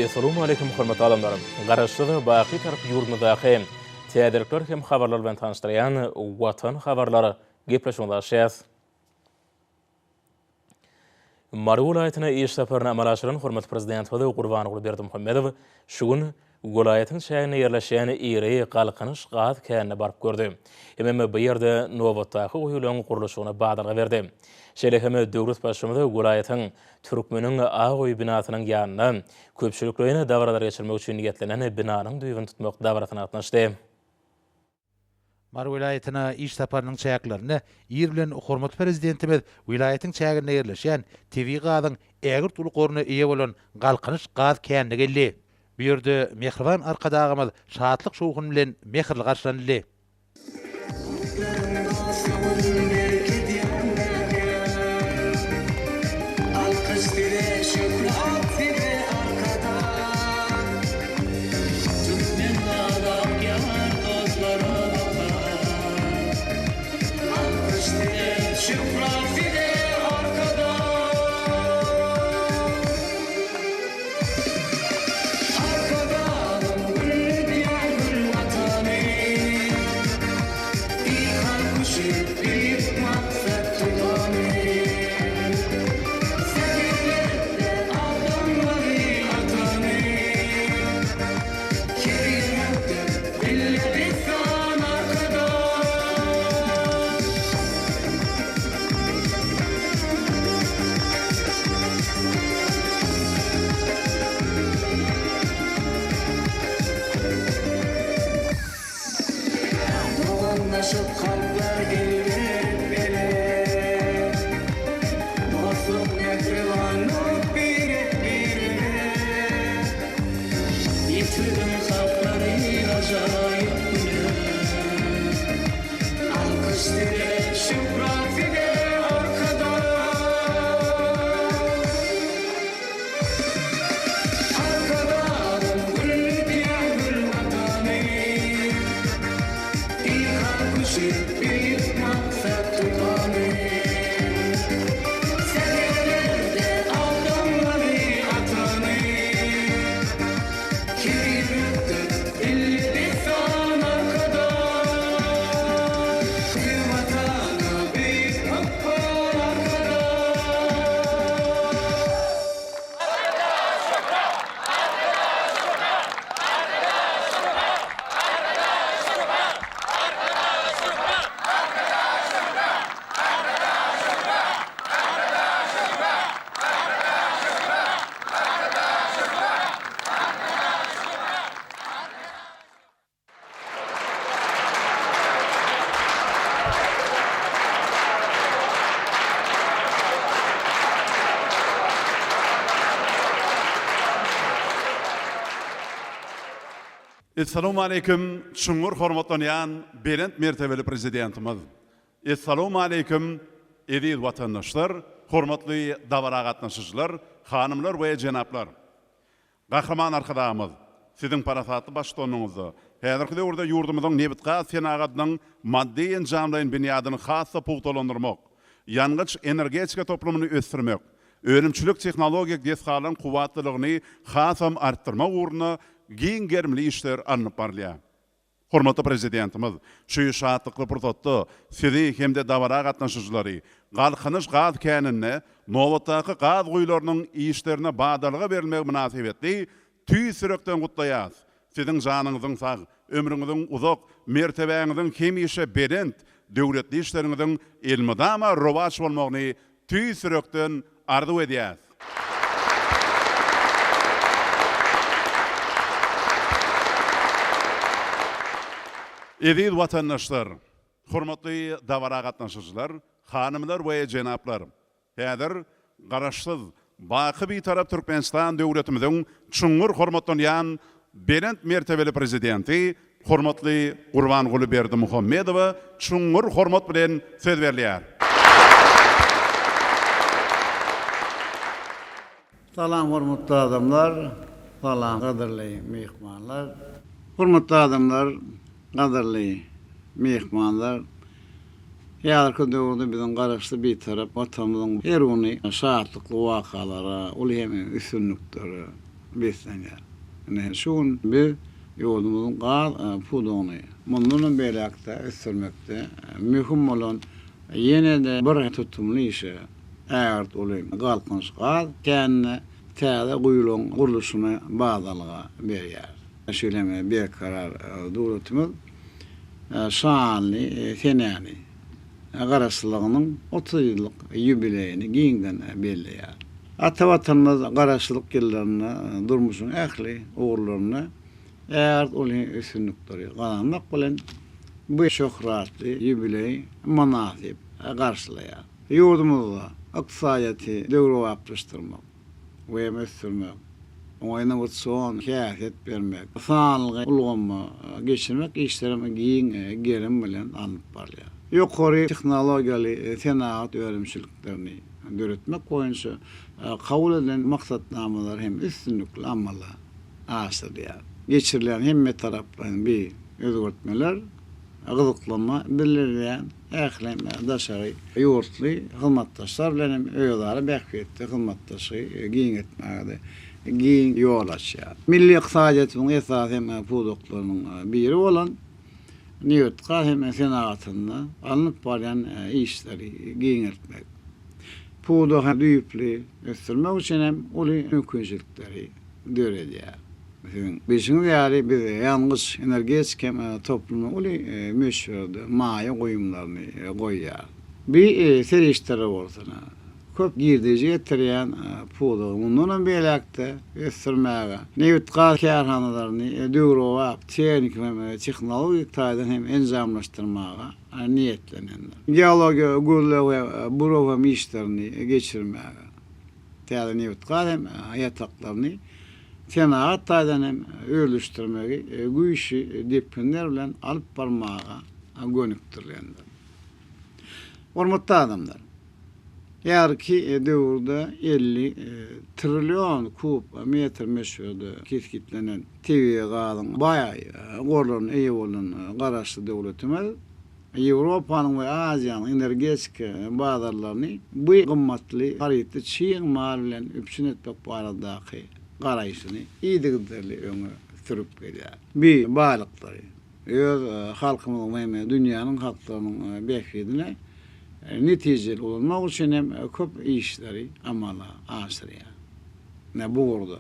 Essalawmaleýkim hormatly adamlar! Garaşsyz, baky Tarap ýurdumyzdaky täzelikler hem habarlar bilen tanyşdyrýan Watan habarlar gepleşigimizi açýas. Mary welaýatyna iş saparyny amala aşyran hormatly Prezidentimiz Gurbanguly Berdimuhamedow şu gün welaýatyň çäginde ýerleşýän iri Galkynyş gaz känine baryp gördi. Hemem bu ýerde nobatdaky guýularyň gurluşygyna badalga berdi. Şeýle hem döwlet Baştutanyz welaýatyň Türkmeniň ak öýi binasynyň ýanynda köpçülikleýin dabaralar geçirmek üçin niýetlenen binanyň düýbüni tutmak dabarasyna gatnaşdy. Mary welaýatyna iş saparynyň çäklerinde ir bilen hormatly Prezidentimiz welaýatyň çäginde ýerleşýän tebigy gazyň ägirt uly goruna eýe bolan Galkynyş gaz känine geldi. Bu ýerde mähriban Arkadagymyz şatlyk-şowhun bilen mähirli garşylanyldy. Essalawmaleýkim çuňňur hormatlanýan belent mertebeli Prezidentimiz! Essalawmaleýkim eziz watandaşlar, hormatly dabara gatnaşyjylar, hanymlar we jenaplar! Gahryman Arkadagymyz, Siziň parasatly baştutanyňyzda häzirki döwürde ýurdumyzyň nebitgaz senagatynyň maddy-enjamlaýyn binýadyny has-da pugtalandyrmak, ýangyç-energetika toplumyny ösdürmek, önümçilik-tehnologik desgalaryň kuwwatlylygyny hasam artdyrmak ugrunda giň gerimli işler alnyp barylýar. Hormatly Prezidentimiz şu şatlykly pursatda Sizi hem-de dabara gatnaşyjylary Galkynyş gaz käninde nobatdaky gaz guýularynyň işlerine badalga berilmegi mynasybetli tüýs ýürekden gutlaýarys. Siziň janyňyzyň sag, ömrüňiziň uzak, mertebäňiziň hemişe belent, döwletli işleriňiziň elmydama rowaç bolmagyny tüýs ýürekden arzuw edýäris. Eziz watandaşlar, hormatly dabara gatnaşyjylar, hanymlar we jenaplar! Häzir Garaşsyz, baky Bitarap Türkmenistan döwletimiziň çuňňur hormatlanýan belent mertebeli Prezidenti hormatly Gurbanguly Berdimuhamedowa çuňňur hormat bilen söz berilýär. Salam hormatly adamlar, salam gadyrly myhmanlar. Hormatly adamlar, gadyrly myhmanlar, häzirki döwürde biziň Garaşsyz Bitarap Watanymyzyň her güni şatlykly wakalara, uly hem üstünliklere. beslenýär. Ine, şu gün biz ýurdumyzyň gaz pudagyny mundanam beýläk-de ösdürmekde möhüm bolan ýene-de bir tutumly işe, ägirt uly Galkynyş gaz käninde täze guýularyň gurluşyna badalga berýäris. Şeýle hem Berkarar döwletimiz şanly senäni, Garaşsyzlygynyň 30 ýyllyk ýubileýini giňden belleýär. Ata Watanymyz Garaşsyzlyk ýyllarynda durmuşyň ähli ugurlarynda ägirt uly üstünlikleri gazanmak bilen, bu şöhratly ýubileýi mynasyp garşylaýar. Ýurdumyzda ykdysadyýeti döwrebaplaşdyrmak we ösdürmek, oňa innowasion häsiýet bermek, sanly ulgama geçirmek işlerem giň gerim bilen alnyp barylýar. Ýokary tehnologiýaly senagat önümçiliklerini döretmek boýunça kabul edilen maksatnamalar hem üstünlikli amala aşyrylýar. Geçirilýän hemmetaraplaýyn bi özgertmeler gyzyklanma bildirilýän ähli daşary ýurtly hyzmatdaşlar bilen hem özara bähbitli hyzmatdaşlygy giňeltmäge-de giň ýol açýar. Milli ykdysadyýetimiziň esasy hem pudaklarynyň biri bolan nebitgaz hem senagatynda alnyp barýan işleri giňeltmek, pudagy düýpli ösdürmek üçin hem uly mümkinçilikleri döredýär. Siziň bilşiňiz ýaly, biz ýangyç-energetika toplumyna uly möçberde maýa goýumlaryny goýýarys. Bu serişdeler bolsa köp girdeji getirýän pudagy mundanam beýläk-de ösdürmäge, nebit-gaz kärhanalaryny döwrebap tehniki hem tehnologik taýdan hem enjamlaşdyrmaga niýetlenendir. Geologiýa gözleg we buraw hem işlerini geçirmäge, täze nebit-gaz hem ýataklaryny senagat taýdan hem özleşdirmegi güýçli depginler bilen alyp barmaga gönükdirilendir. Hormatly adamlar! Häzirki döwürde 50 trillion kub metr möçberde kesgitlenen tebigy gazyň baý gorlaryna eýe bolan Garaşsyz döwletimiz Ýewropanyň we Aziýanyň energetika bazarlaryny bu gymmatly harytly çig mal bilen üpjün etmek baradaky garaýşyny yzygiderli öňe sürüp gelýär. Bu baýlyklary öz halkymyzyň hem dünýäniň halklarynyň bähbidine netijeli ulanmak üçin hem köp işleri amala aşyrýar. Ine, bu ugurda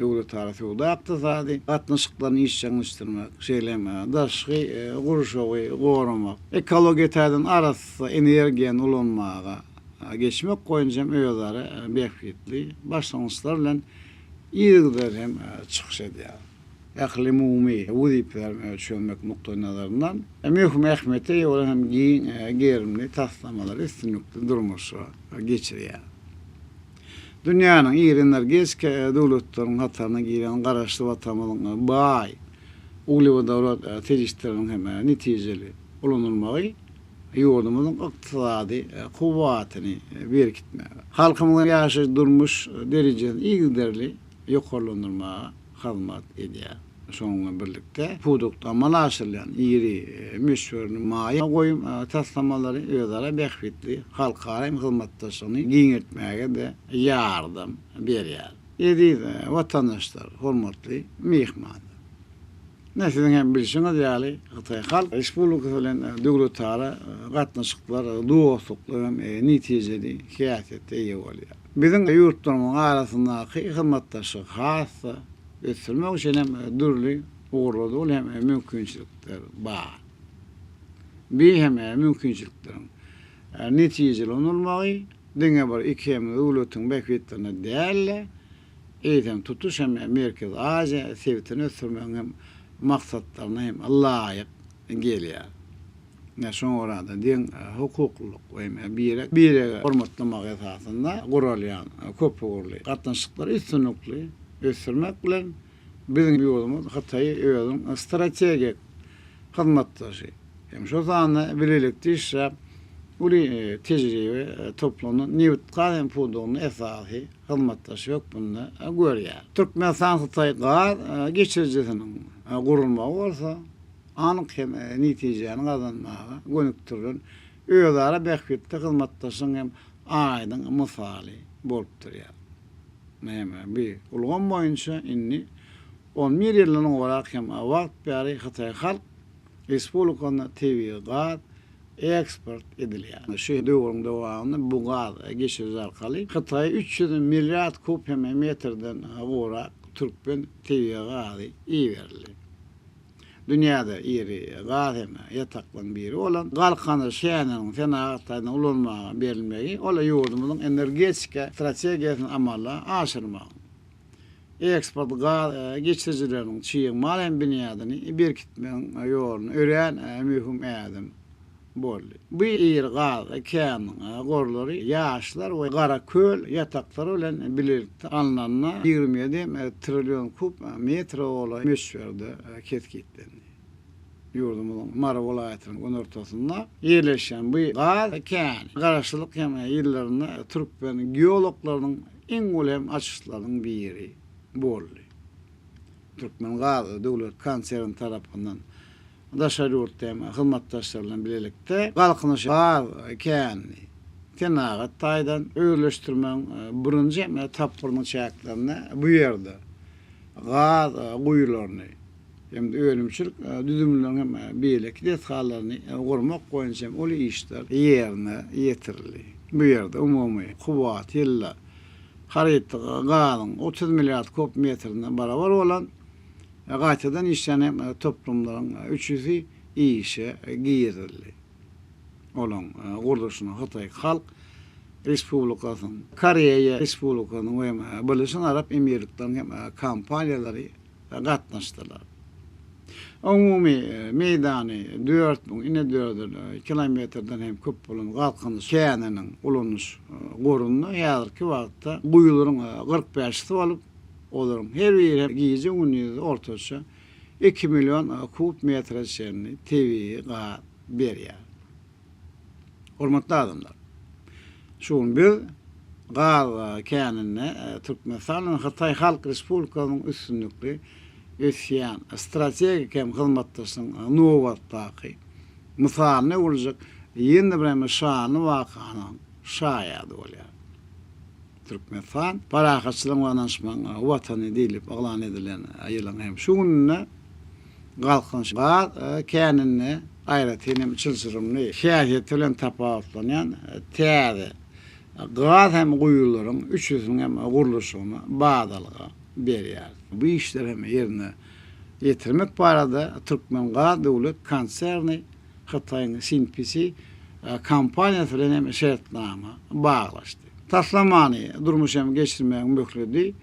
döwletara söwda-ykdysady gatnaşyklaryny işjeňleşdirmek, şeýle hem daşky gurşawy goramak, ekologiýa taýdan arassa energiýany ulanmaga geçmek boýunça hem özara bähbitli başlangyçlar bilen yzygiderli hem çykyş edýär. Ählumumy wezipeleri çözmek nukdaýnazaryndan möhüm ähmiýete eýe bolan hem giň gerimli taslamalary üstünlikli durmuşa geçirýär. Dünýäniň iri energetika döwletleriniň hataryna girýän Garaşsyz Watanymyzyň baý uglewodorod serişdeleriniň hem netijeli ulanylmagy ýurdumyzyň ykdysady kuwwatyny berkitmäge, halkymyzyň ýaşaýyş-durmuş derejesini yzygiderli ýokarlandyrmaga hyzmat edýär. Şonuň bilen birlikde, pudakda amala aşyrylýan iri möçberli maýa goýum taslamalary özara bähbitli halkara hyzmatdaşlygyny giňeltmäge-de ýardam berýär. Eziz watandaşlar, hormatly myhmanlar! Ine, siziň hem bilşiňiz ýaly, Hytaý Halk Respublikasy bilen döwletara gatnaşyklar dostlukly hem netijeli häsiýete eýe bolýar. Biziň ýurtlarymyzyň arasyndaky hyzmatdaşlygy has-da ösdürmek üçin hem dürli ugurlarda uly hem mümkinçilikler bar. Bu hem mümkinçilikleriň netijeli ulanylmagy diňe bir iki hem döwletiň bähbitlerine däl-de, eýsem tutuş hem Merkezi Aziýa sebitini ösdürmegiň hem maksatlaryna hem laýyk gelýär. Ine, şoňa görä-de, deň hukuklylyk we birek biregi hormatlamak esasynda guralýan köpugurly gatnaşyklary üstünlikli ösdürmek bilen, biziň ýurdumyz Hytaýy özüniň strategik hyzmatdaşy hem şol sanda bilelikde işläp, uly tejribe toplanan nebit-gaz hem pudagynda esasy hyzmatdaşy hökmünde görýär. Türkmenistan-Hytaý gaz geçirijisiniň gurulmagy bolsa anyk hem netijäni gazanmaga gönükdirilen özara bähbitli hyzmatdaşlygyň hem aýdyň mysaly bolup durýar. Näme, bu ulgam boýunça indi on bir ýyldan gowrak hem wagt bäri Hytaý Halk Respublikasyna tebigy gaz eksport edilýär. Şu döwrüň dowamynda bu gaz geçiriji arkaly Hytaýa 300 milliard kub hem metrden gowrak türkmen tebigy gazy iberildi. Dünýäde iri gaz hem ýataklaryň biri bolan Galkynyş käniniň senagat taýdan ulanmaga berilmegi ol ýurdumyzyň energetika strategiýasyny amala aşyrmagyň, eksport gaz geçirijileriniň çig mal hem binýadyny berkitmegiň ýolunda örän möhüm ädim boldy. Bu iri gaz käniniň gorlary Ýaşlar we Garaköl ýataklary bilen bilelikde alnanda 27 trillion kub metre golaý möçberde kesgitlendi. Ýurdumyzyň Mary welaýatynyň günortasynda ýerleşýän bu gaz käni Garaşsyzlyk hem ýyllarynda türkmen geologlarynyň iň uly hem açyşlarynyň biri boldy. Türkmengaz döwlet konserni tarapyndan daşary ýurt hem hyzmatdaşlar bilen bilelikde Galkynyş gaz känini senagat taýdan özleşdirmegiň birinji tapgyrynyň çäklerinde bu ýerde gaz guýularyny hem-de önümçilik düzümleriniň hem beýleki desgalaryny gurmak boýunça hem uly işler ýerine ýetirildi. Bu ýerde umumy kuwwaty ýylda harytlyk gazyň 30 milliard kub metrine barabar bolan Gaýtadan işlenen toplumlaryň üçüsi işe girizildi. Olaryň gurluşyna Hytaý Halk Respublikasynyň, Koreýa Respublikasynyň we Birleşen Arap Emirlikleriniň hem kompaniýalary gatnaşdylar. Umumy meýdany 4000 inedördül kilometrden hem köp bolan Galkynyş käniniň ulanyş gorunda häzirki wagtda guýularyň 45-si bolup, Olaryň her biri hem gije-gündiz ortaça iki million kub metre çenli tebigy gaz berýär. Hormatly adamlar! Şu gün biz gaz käninde Türkmenistan bilen Hytaý Halk Respublikasynyň üstünlikli ösýän strategik hem hyzmatdaşlygyň nobatdaky mysalyna öwrüljek ýene bir hem şanly wakanyň şaýady bolýarys. Türkmenistan, parahatçylygyň we ynanyşmagyň Watany diýlip yglan edilen ýylyň hem şu gününde Galkynyş gaz käninde aýratyn hem çylşyrymly häsiýeti bilen tapawutlanýan täze gaz hem guýularyň üçüsiniň hem gurluşygyna badalga berýär. Bu işleri hem ýerine ýetirmek barada Türkmengaz döwlet konserni Hytaýyň CNPC kompaniýasy bilen hem şertnama baglaşdy. Taslamany durmuşa geçirmegiň möhleti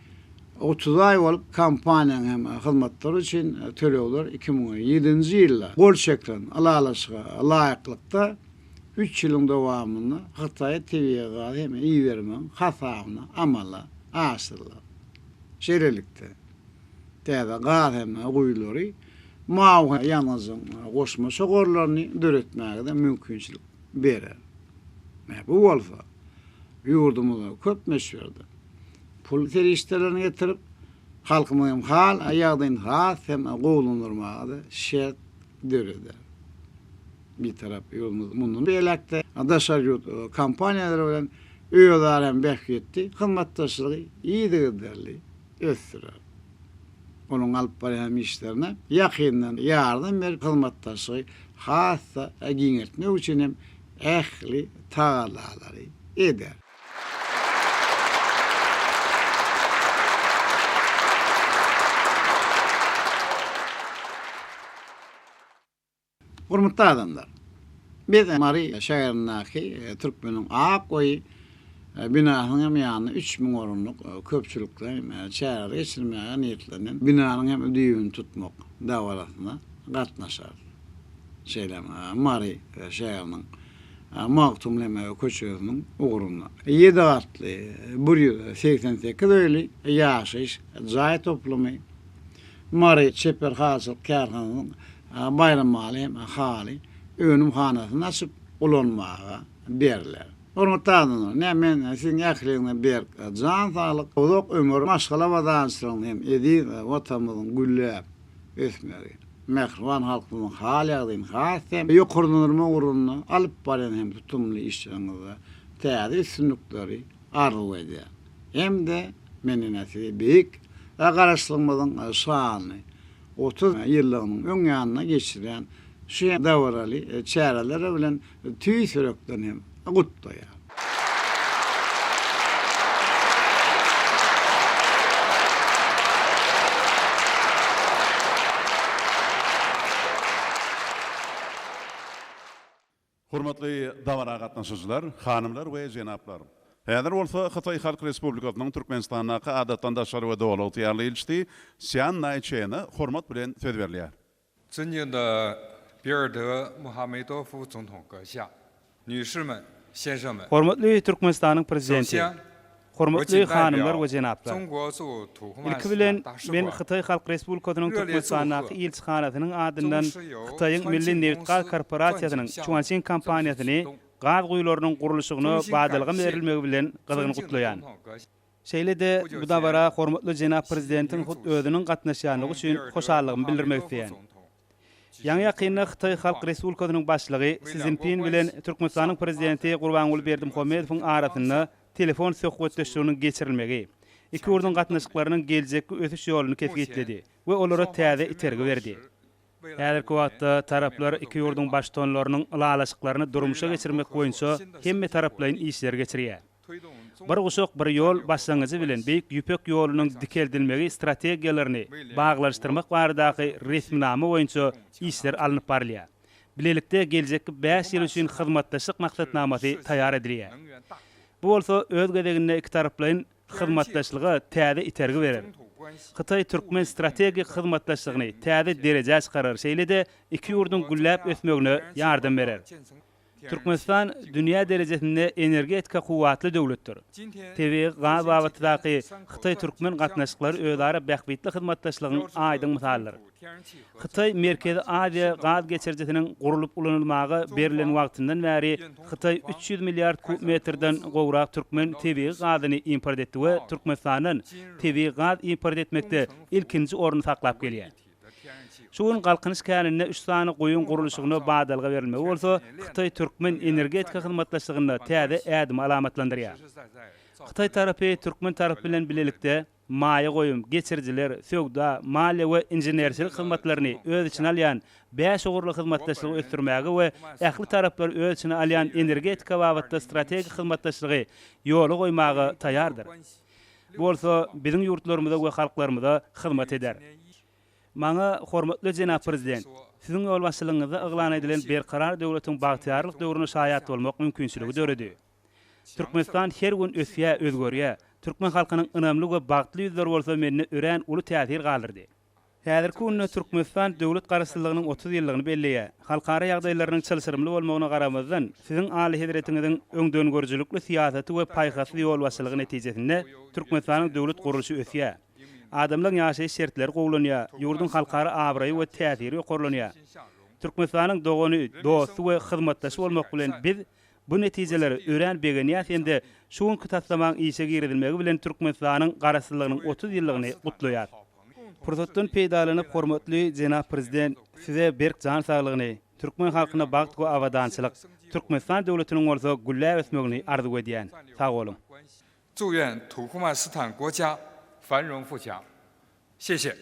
30 aý bolup, kompaniýanyň hem hyzmatlary üçin tölegler 2007-nji ýylda gol çekilen ylalaşyga laýyklykda üç ýylyň dowamynda Hytaýa tebigy gazy hem ibermegiň hasabyna amala aşyrylar. Şeýlelikde, täze gaz hem guýulary mawy ýangyjyň goşmaça gorlaryny döretmäge-de mümkinçilik berer. Bu bolsa ýurdumyza köp möçberde pul serişdelerini getirip, halkymyzyň hal-ýagdaýyny has hem gowulandyrmaga-da şert döreder. Bitarap ýurdumyz mundan beýläk-de daşary ýurt kompaniýalary bilen özara hem bähbitli hyzmatdaşlygy yzygiderli ösdürer. Onuň alyp barýan işlerine ýakyndan ýardam berip, hyzmatdaşlygy has-da giňeltmek üçin hem ähli tagallalary eder. Hormatly adamlar! Biz Mary şäherindäki Türkmeniň ak öýi binasynyň hem ýanynda 3000 orunlyk köpçülikleýin çäreleri geçirmäge niýetlenen binanyň hem düýbüni tutmak dabarasyna gatnaşarys. Şeýle hem Mary şäheriniň Magtymguly köçesiniň ugrunda ýedi gatly 188 öýli ýaşaýyş jaý toplumy, Mary çeper halyçylyk kärhanasynyň Baýramaly hem haly önümhanasyny açyp ulanmaga berler. Hormatly adamlar, ine men siziň ähliňize berk jan saglyk, uzak ömür, maşgala abadançylygyny hem eziz Watanymyzyň gülläp ösmegi, mähriban halkymyzyň hal-ýagdaýyny has hem ýokarlandyrmak ugrunda alyp barýan hem tutumly işleriňizde täze üstünlikleri arzuw edýän hem-de. Men ine sizi beýik Garaşsyzlygymyzyň şanly 30 ýyllygynyň öň ýanynda geçirýän şu dabaraly çäreler bilen tüýs ýürekden hem gutlaýan. Hormatly dabara gatnaşyjylar, hanymlar we jenaplar! Häzir bolsa Hytaý Halk Respublikasynyň Türkmenistandaky Adatdan daşary we Doly ygtyýarly ilçisi Sýan Naýçene hormat bilen söz berilýär. 尊敬的比尔德穆哈梅多夫总统阁下， 女士们、先生们， Hormatly Türkmenistanyň Prezidenti, 首先， 我 hormatly 谨代 hanymlar 表 we jenaplar! 中国驻土库曼 Ilki 斯 bilen, 坦大使 men 馆 Hytaý Halk Respublikasynyň 热烈祝 Türkmenistandaky 贺 ilçihanasynyň adyndan 中石油 Hytaýyň 川 Milli 庆公 nebit-gaz 司钻 korporasiýasynyň 井项目 Çuançin 正式 kompaniýasyny 启动。 gaz guýularynyň gurluşygyna 衷心感 badalga 谢 berilmegi bilen gyzgyn 尊敬的 gutlaýan. 总统阁下， Şeýle-de, 不久 bu 前， dabara hormatly jenap 习近 Prezidentiň 平 hut 主席 özüniň gatnaşýanlygy 同 üçin 比尔德穆 hoşallygymy 哈梅 bildirmek 多夫 isleýän. 总统举 Ýaňy 行 ýakynda 通 Hytaý Halk 话， Respublikasynyň Başlygy 为 Si 两国 Szinpin 关 bilen 系 Türkmenistanyň 向发 Prezidenti 展 Gurbanguly 指明了 Berdimuhamedowyň 前进方 arasynda 向。 telefon söhbetdeşliginiň geçirilmegi iki 强 ýurduň 劲动力。 gatnaşyklarynyň geljekki ösüş ýoluny 目前， kesgitledi we olara 双方 täze 全面 itergi 落 berdi. 实未来 Häzirki 五年 wagtda 全面 taraplar 合作 iki 规 ýurduň 划， baştutanlarynyň ylalaşyklaryny 为 durmuşa 两国 geçirmek 合作 boýunça 新的生 hemme 机活 taraplaýyn 力， işleri geçirýär. 推动 Bir 中 guşak, 土 bir 战 ýol 略伙伴 başlangyjy 关 bilen 系 Beýik Ýüpek ýolunyň 迈向新 dikeldilmegi 阶段， strategiýalaryny 为两国 baglanyşdyrmak 发 baradaky 展自信 resminama boýunça 提供强大 işler 助力。 alnyp barylýar. Bilelikde geljekki 土 bäş 库 ýyl 曼 üçin 斯坦 hyzmatdaşlyk 是 maksatnamasy 世界 taýýar edilýär. 能源大国， Bu bolsa öz gezeginde ikitaraplaýyn 天然气 hyzmatdaşlyga täze itergi berer. 中土关系 Hytaý-türkmen 互利共赢 strategik 的 hyzmatdaşlygyny 鲜明体 täze 现。 derejä çykarar, şeýle-de iki 中 ýurduň 国中 gülläp 亚 ösmegine 天然气 ýardam 管道 berer. 建成，天然气 Türkmenistan 进入 dünýä 国际。 derejesinde energetika kuwwatly döwletdir. 今天， Tebigy 最 gaz 新几天 babatdaky 三口钻 Hytaý-türkmen 井项目 gatnaşyklary 启动， özara bähbitli hyzmatdaşlygyň 标志着 aýdyň 中 mysalydyr. 土天然气合作 Hytaý Merkezi 迈进 Aziýa 新的 gaz 步伐。 geçirijisiniň gurlup ulanylmaga 中 berlen 方 wagtyndan bäri 愿同土 Hytaý 方 300 milliard 开 kub 展投 metrden 资、 gowrak türkmen 管道 tebigy 体系、 gazyny import etdi we 贸易、 Türkmenistandan 金融、 tebigy gaz import 工 etmekde 程服务 ilkinji orny saklap 为 gelýär. 一体的天然气 Şu 合 gün 作， Galkynyş käninde üç sany guýyň 共同打 gurluşygyna 造 badalga berilmegi 全 bolsa 产业链的 Hytaý-türkmen 能源 energetika 战略 hyzmatdaşlygynda 伙伴关 täze 系， ädimi alamatlandyrýar. 实实在在造福 Hytaý 两 tarapy 国 türkmen tarapy 和 bilen 两国人民。 bilelikde maýa goýum, geçirijiler, söwda, maliýe we 尊 inženerçilik 敬的总 hyzmatlaryny 统阁 öz içine 下， alýan bäş ugurly 我 hyzmatdaşlygy 本人 ösdürmäge 土 we 库曼斯 ähli 坦 taraplary öz içine alýan 西元 energetika babatda strategik 2007年 hyzmatdaşlygy ýola 为 goýmaga 中土 taýýardyr. 关系 Bu bolsa 64号 biziň ýurtlarymyza we halklarymyza 位 hyzmat 于 eder. 今年一 Maňa hormatly jenap 解释 Prezident, 说， siziň ýolbaşçylygyňyzda 我 yglan 很荣 edilen 幸 Berkarar döwletiň 成为 bagtyýarlyk 总 döwrüne 统阁 şaýat 下 bolmak mümkinçiligi 开创 döredi. 的强盛 Türkmenistan her gün 幸 ösýär, 福时代。 özgerýär. Türkmen halkynyň ynamly we bagtly ýüzleri bolsa mende örän uly täsir galdyrdy. Häzirki 正在 günde 实现 Türkmenistan döwlet 开 garaşsyzlygynyň 创 30 ýyllygyny belleýär. Halkara 进入 ýagdaýlarynyň 新 çylşyrymly bolmagyna garamazdan, siziň 时 aly 代的 hezretiňiziň 变化。 öňdengörüjilikli syýasaty we 但在 paýhasly 中土阁 ýolbaşçylygy 下， netijesinde 不由远 Türkmenistanyň 见 döwlet 多 gurluşy 时的 ösýär. 英明 Adamlaryň ýaşaýyş şertleri gowulanýar, 土库 ýurduň 曼斯坦 halkara 国 abraýy 家 we 建设 täsiri ýokarlanýar. 欣欣向荣， Türkmenistanyň dogany, 人民 dosty 生 we 活 hyzmatdaşy 持续 bolmak 改 bilen 善， biz bu 国 netijelere 际地 örän 位 begenýäs 影响 hem-de 力 şu günkü taslamaň işe girizilmegi bilen Türkmenistanyň Garaşsyzlygynyň 作为 30 土库曼 ýyllygyny 斯坦的 gutlaýar. 好朋友，共同制 Pursatdan 定 peýdalanyp 未来五 hormatly 年 jenap 全面合 Prezident 作规划， size berk jan saglygyny, türkmen 为 halkyna 两国 bagt we 合作新的 abadançylyk, 生机活力， Türkmenistan döwletiniň bolsa gülläp 共 ösmegini 中土 arzuw edýän. 战略 Sag 伙 boluň. 伴关系。祝愿土库曼斯坦国家繁荣富强，谢谢。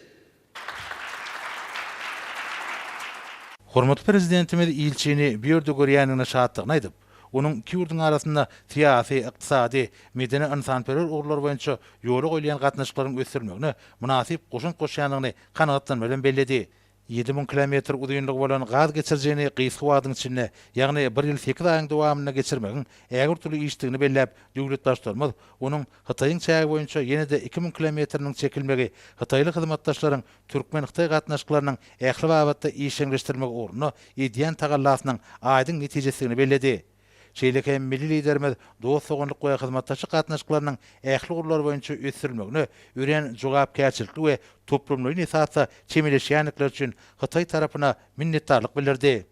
Hormatly Prezidentimiz ilçini bu ýerde görýändigine şatlygyny aýdyp, onuň iki ýurduň arasynda syýasy, ykdysady, medeni-ynsanperwer ugurlar boýunça ýola goýulýan gatnaşyklaryň ösdürilmegine mynasyp goşant goşýandygyny kanagatlanma bilen belledi. 7000 kilometr uzynlygy bolan gaz geçirijini gysga wagtyň içinde, ýagny bir ýyl sekiz aýyň dowamynda geçirmegiň ägirt uly işdigini belläp, döwlet Baştutanymyz onuň Hytaýyň çägi boýunça ýene-de 2000 kilometriniň çekilmegi hytaýly hyzmatdaşlaryň türkmen-hytaý gatnaşyklarynyň ähli babatda işjeňleşdirilmegi ugrunda edýän tagallasynyň aýdyň netijesidigini belledi. Şeýle hem milli Liderimiz dost-doganlyk we hyzmatdaşlyk gatnaşyklarynyň ähli ugurlar boýunça ösdürilmegine örän jogapkärçilikli we toplumlaýyn esasda çemeleşýändikleri üçin hytaý tarapyna minnetdarlyk bildirdi.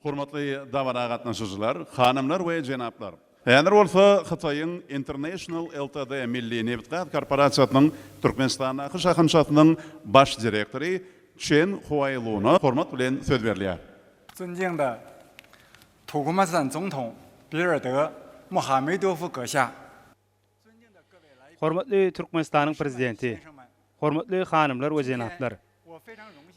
Hormatly dabara gatnaşyjylar, hanymlar we jenaplar! Häzir bolsa Hytaýyň International LTD milli nebit-gaz korporasiýasynyň Türkmenistandaky şahynşasynyň baş direktory Çen Huaýluna hormat bilen söz berilýär. 尊敬的土库曼斯坦总统比尔德·穆哈梅多夫阁下。Hormatly Türkmenistanyň Prezidenti, hormatly hanymlar we jenaplar!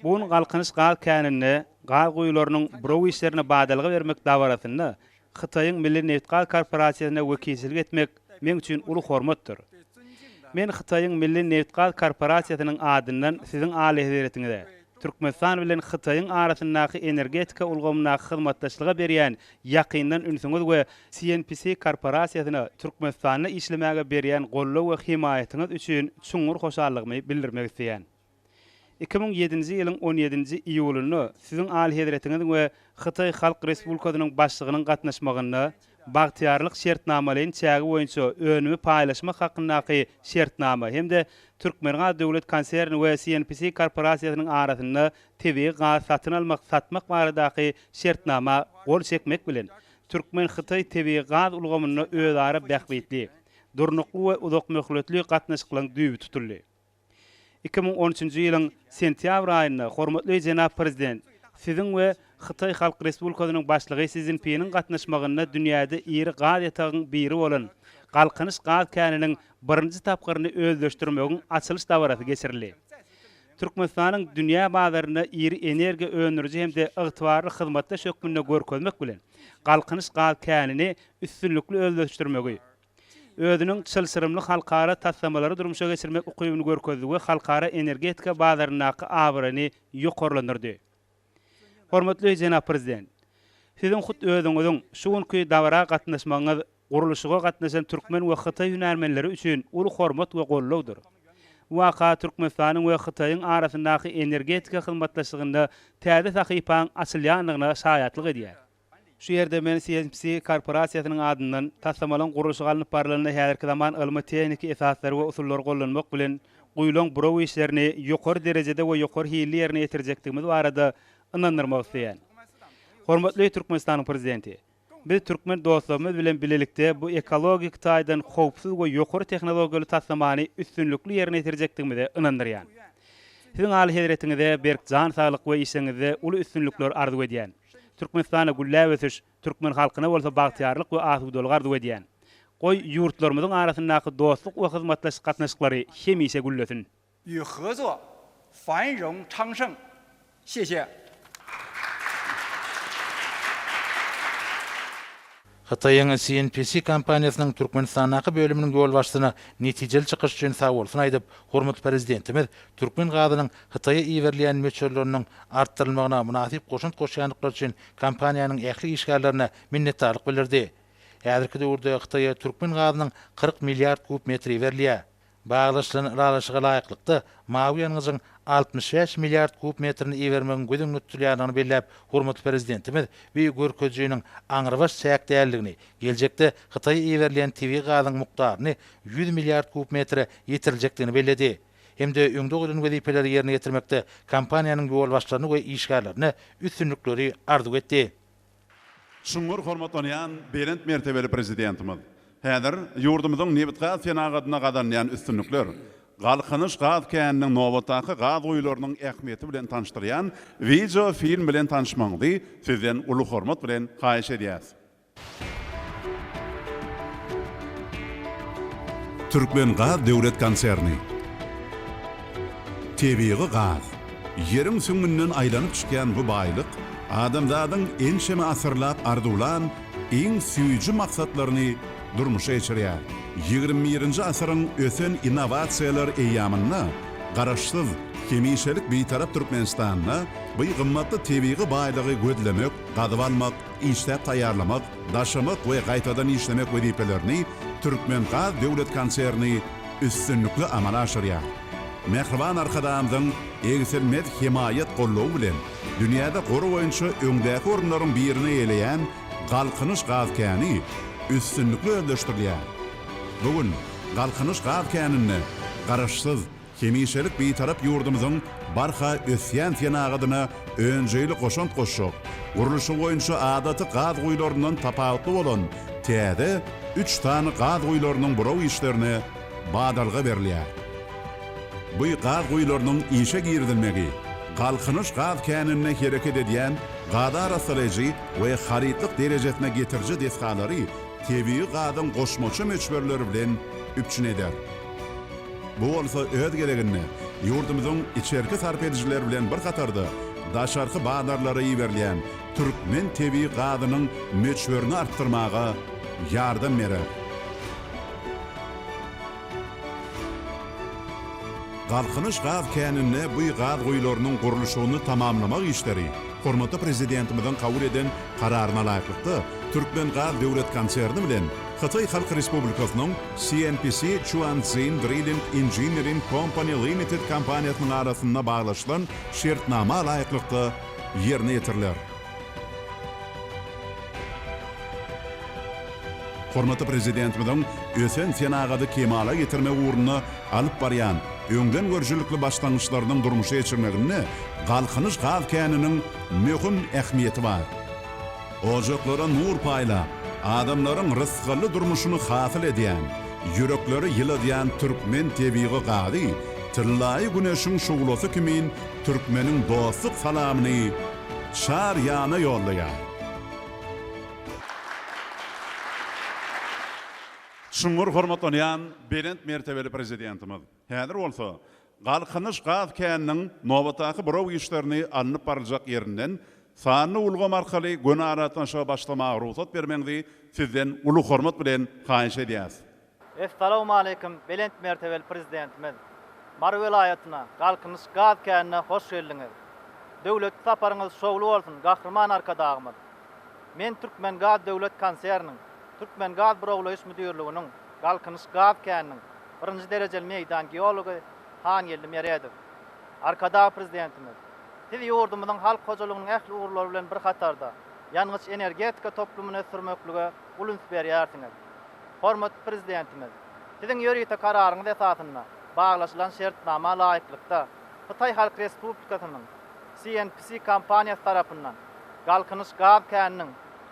Bu gün Galkynyş gaz käninde gaz guýularynyň buraw işlerine badalga bermek dabarasynda Hytaýyň Milli nebitgaz korporasiýasyna wekilçilik etmek meň üçin uly hormatdyr. Men Hytaýyň Milli nebitgaz korporasiýasynyň adyndan Siziň Alyhezretiňize Türkmenistan bilen Hytaýyň arasyndaky energetika ulgamyndaky hyzmatdaşlyga berýän ýakyndan ünsüňiz we CNPC korporasiýasyna Türkmenistanda işlemäge berýän goldaw we hemaýatyňyz üçin çuňňur hoşallygymy bildirmek isleýän. 2007-nji ýylyň on ýedinji iýulynda Siziň Alyhezretiňiziň we Hytaý Halk Respublikasynyň Başlygynyň gatnaşmagynda Bagtyýarlyk şertnamalaýyn çägi boýunça önümi paýlaşmak hakyndaky şertnama hem-de Türkmengaz döwlet konserni we CNPC korporasiýasynyň arasynda tebigy gaz satyn almak satmak baradaky şertnama gol çekmek bilen, türkmen-hytaý tebigy gaz ulgamynda özara bähbitli, durnukly we uzakmöhletli gatnaşyklaryň düýbi tutuldy. 2013-nji ýylyň sentýabr aýynda hormatly jenap Prezident Siziň we Hytaý Halk Respublikasynyň Başlygy Si Szinpiniň gatnaşmagynda dünýäde iri gaz ýatagyň biri bolan Galkynyş gaz käniniň birinji tapgyryny özleşdirmegiň açylyş dabarasy geçirildi. Türkmenistanyň dünýä bazarynda iri energiýa öndüriji hem-de ygtybarly hyzmatdaş hökmünde görkezmek bilen, Galkynyş gaz känini üstünlikli özleşdirmegi, özüniň çylşyrymly halkara taslamalary durmuşa geçirmek ukybyny görkezdi we halkara energetika bazaryndaky abraýyny ýokarlandyrdy. Hormatly jenap Prezident, Siziň hut özüňiziň şu günki dabara gatnaşmagyňyz gurluşyga gatnaşan türkmen we hytaý hünärmenleri üçin uly hormat we gollawdyr. Bu waka Türkmenistanyň we Hytaýyň arasyndaky energetika hyzmatdaşlygynda täze sahypaň açylýandygyna şaýatlyk edýär. Şu ýerde men CNPC korporasiýasynyň adyndan taslamalaryň gurluşygy alnyp barlanda häzirki zaman ylmy-tehniki esaslary we usullary gollanmak bilen guýlan buraw işlerini ýokary derejede we ýokary hilli ýerine ýetirjekdigimiz barada ynandyrmak isleýän. Hormatly Türkmenistanyň Prezidenti! Biz türkmen dostlarymyz bilen bilelikde bu ekologik taýdan howpsuz we ýokary tehnologiýaly taslamany üstünlikli ýerine ýetirjekdigimize ynandyrýan. Siziň Alyhezretiňize berk jan saglyk we işleriňizde uly üstünlikler arzuw edýän. Türkmenistana gülläp ösüş, türkmen halkyna bolsa bagtyýarlyk we asudalyk arzuw edýän. Goý, ýurtlarymyzyň arasyndaky dostluk we hyzmatdaşlyk gatnaşyklary hemişe güllesin! 与合作繁荣昌盛。谢谢。 Hytaýyň CNPC kompaniýasynyň Türkmenistandaky bölüminiň ýolbaşçysyna netijeli çykyş üçin sagbolsun aýdyp, hormatly Prezidentimiz türkmen gazynyň Hytaýa iberilýän möçberleriniň artdyrylmagyna mynasyp goşant goşýandyklary üçin kompaniýanyň ähli işgärlerine minnetdarlyk bildirdi. Häzirki döwürde Hytaýa türkmen gazynyň 40 milliard kub metri iberilýär. Baglaşylan ylalaşyga laýyklykda, mawy ýangyjyň 65 milliard kub metrini ibermegiň göz öňünde tutulýandygyny belläp, hormatly Prezidentimiz bu görkezijiniň aňrybaş çäk däldigini, geljekde Hytaýa iberilýän tebigy gazyň mukdaryny 100 milliard kub metre ýetiriljekdigini belledi hem-de öňde goýlan wezipeleri ýerine ýetirmekde kompaniýanyň ýolbaşçylaryna we işgärlerine üstünlikleri arzuw etdi. Çuňňur hormatlanýan belent mertebeli Prezidentimiz! Häzir ýurdumyzyň nebitgaz senagatynda gazanylýan üstünlikler, Galkynyş gaz käniniň nobatdaky gaz guýularynyň ähmiýeti bilen tanyşdyrýan wideo film bilen tanyşmagyňyzy Sizden uly hormat bilen haýyş edýäris. Türkmengaz döwlet konserni. Tebigy gaz, ýeriň süňňünden aýlanyp çykýan bu baýlyk adamzadyň ençeme asyrlap arzuwlan iň süýji maksatlaryny durmuşa geçirýär. Ýigrimi birinji asyryň ösen innowasiýalar eýýamynda Garaşsyz, hemişelik Bitarap Türkmenistanda bu gymmatly tebigy baýlygy gözlemek, gazyp almak, işläp taýýarlamak, daşamak we gaýtadan işlemek wezipelerini Türkmengaz döwlet konserni üstünlikli amala aşyrýar. Mähriban Arkadagymyzyň egsilmez hemaýat-goldawy bilen dünýäde gory boýunça öňdäki orunlaryň birini eýeleýän Galkynyş gaz käni üstünlikli özleşdirilýär. Bu gün Galkynyş gaz käninde Garaşsyz, Hemişelik Bitarap ýurdumyzyň barha ösýän senagatyna önjeýli goşant goşjak, gurluşy boýunça adaty gaz guýularyndan tapawutly bolan täze üç sany gaz guýularynyň buraw işlerine badalga berilýär. Bu gaz guýularynyň işe girizilmegi Galkynyş gaz käninde hereket edýän gazy arassalaýjy we harytlyk derejesine getiriji desgalary tebigy gazyň goşmaça möçberleri bilen üpjün eder. Bu bolsa öz gezeginde ýurdumyzyň içerki sarp edijiler bilen bir hatarda daşarky bazarlara iberilýän türkmen tebigy gazynyň möçberini artdyrmaga ýardam berer. Galkynyş gaz käninde bu gaz guýularynyň gurluşygyny tamamlamak işleri hormatly Prezidentimiziň kabul eden Kararyna laýyklykda, Türkmengaz döwlet konserni bilen Hytaý Halk Respublikasynyň CNPC Chuanxin Drilling Engineering Company Limited kompaniýasynyň arasynda baglaşylan şertnama laýyklykda ýerine ýetiriler. Hormatly Prezidentimiziň ösen senagady kemala getirmek ugrunda alyp barýan öňdengörüjilikli başlangyçlarynyň durmuşa geçirmeginde Galkynyş gaz käniniň möhüm ähmiýeti bar. Ojaklara nur paýlap, adamlaryň rysgally durmuşyny hasyl edýän, ýürekleri ýyladýan türkmen tebigy gazy tyllaýy güneşiň şuglasy kimin türkmeniň dostluk salamyny çar ýana ýollaýar. Çuňňur hormatlanýan belent mertebeli Prezidentimiz, häzir bolsa Galkynyş gaz käniniň nobatdaky buraw işlerini alnyp baryljak ýerinden sanly ulgam arkaly göni aragatnaşyga başlamaga rugsat bermegiňizi Sizden uly hormat bilen haýyş edýäris. Essalawmaleýkim belent mertebeli Prezidentimiz! Mary welaýatyna, Galkynyş gaz känine hoş geldiňiz! Döwletli saparyňyz şowly bolsun, Gahryman Arkadagymyz! Men Türkmengaz döwlet konserniniň Türkmengaz burawlaýyş müdirliginiň Galkynyş gaz käniniň birinji derejeli meýdan geology Hangeldi Meredow. Arkadag Prezidentimiz, Siz ýurdumyzyň halk hojalygynyň ähli ugurlary bilen bir hatarda, ýangyç-energetika toplumyny ösdürmeklige uly üns berýärsiňiz. Hormatly Prezidentimiz, Siziň ýörite Kararyňyz esasynda baglaşylan şertnama laýyklykda, Hytaý Halk Respublikasynyň CNPC kompaniýasy tarapyndan Galkynyş gaz käniniň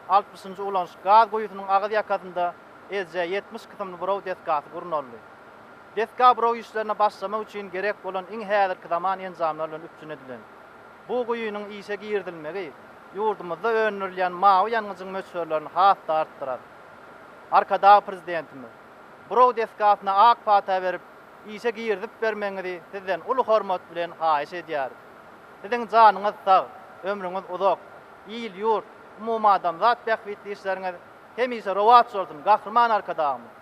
altmyşynjy ulanyş gaz guýusynyň agyz ýakasynda SJ 70 kysymly buraw desgasy gurnaldy. Desga buraw işlerine başlamak üçin gerek bolan iň häzirki zaman enjamlar bilen üpjün edilen. Bu guýynyň işe girizilmegi ýurdumyzda öndürilýän mawy ýangyjyň möçberlerini has-da artdyrar. Arkadag Prezidentimiz, buraw desgasyna ak pata berip, işe girizip bermegiňizi Sizden uly hormat bilen haýyş edýäris. Siziň janyňyz sag, ömrüňiz uzak, il-ýurt, umumadamzat bähbitli işleriňiz hemişe rowaç bolsun, Gahryman Arkadagymyz!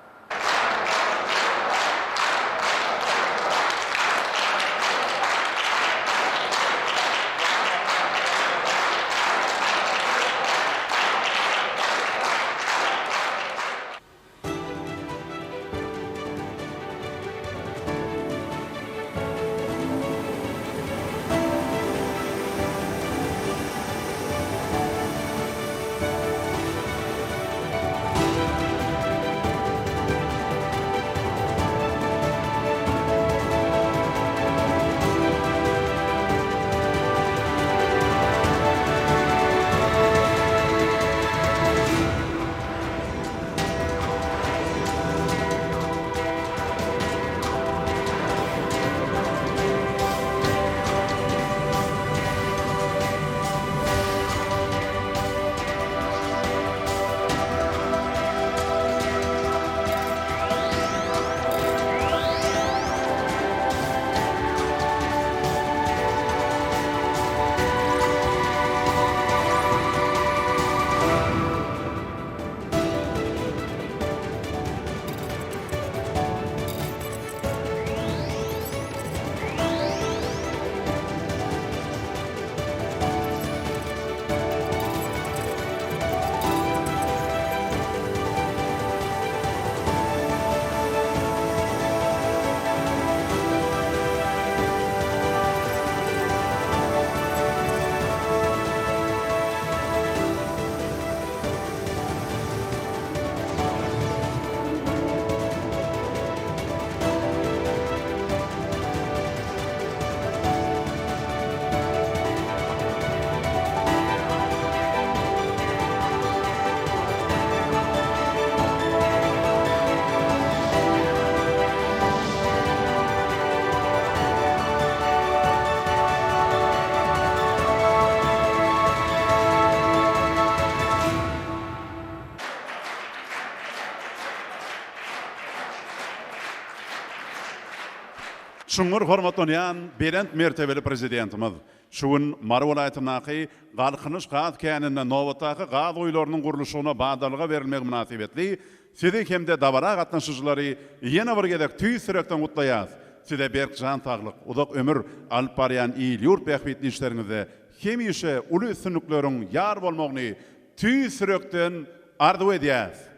Çuňňur hormatlanýan belent mertebeli Prezidentimiz şu gün Mary welaýatyndaky Galkynyş gaz käninde nobatdaky gaz guýularynyň gurluşygyna badalga berilmegi mynasybetli Sizi hem-de dabara gatnaşyjylary ýene bir gezek tüýs ýürekden gutlaýas! Size berk jan saglyk, uzak ömür, alyp barýan il-ýurt bähbitli işleriňizde hemişe uly üstünlikleriň ýar bolmagyny tüýs ýürekden arzuw edýäs!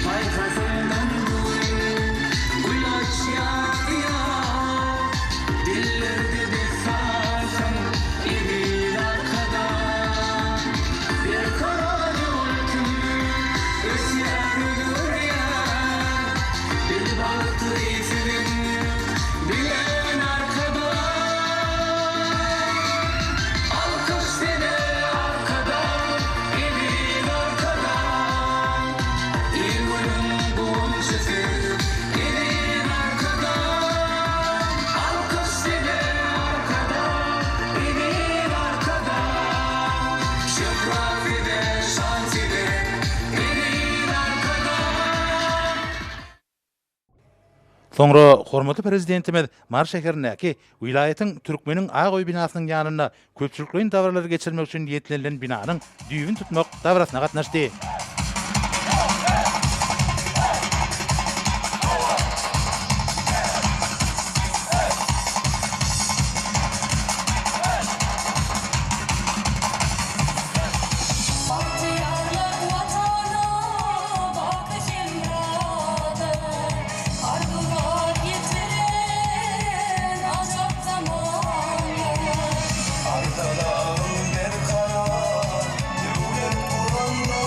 Paýhasyndan gül açýar ýar, Dillerde dessansyň eziz Arkadag. Berkarar döwletim ösýär, özgerýär, Biz bagtly siziň bilen Arkadag. Alkyş size Arkadag, eziz Arkadag. Il-günüň guwanjy siz, eziz Arkadag. Alkyş size Arkadag, eziz Arkadag. Şöhrat size, şan size, eziz Arkadag. Soňra hormatly Prezidentimiz Mary şäherindäki welaýatyň Türkmeniň ak öýi binasynyň ýanynda köpçülikleýin dabaralary geçirmek üçin niýetlenilen binanyň düýbüni tutmak dabarasyna gatnaşdy. Bagtyýarlyk Watana baky hemradyr, Arzuwlar ýetiren ajap zamandyr. Arkadagym berkarar döwlet guranda.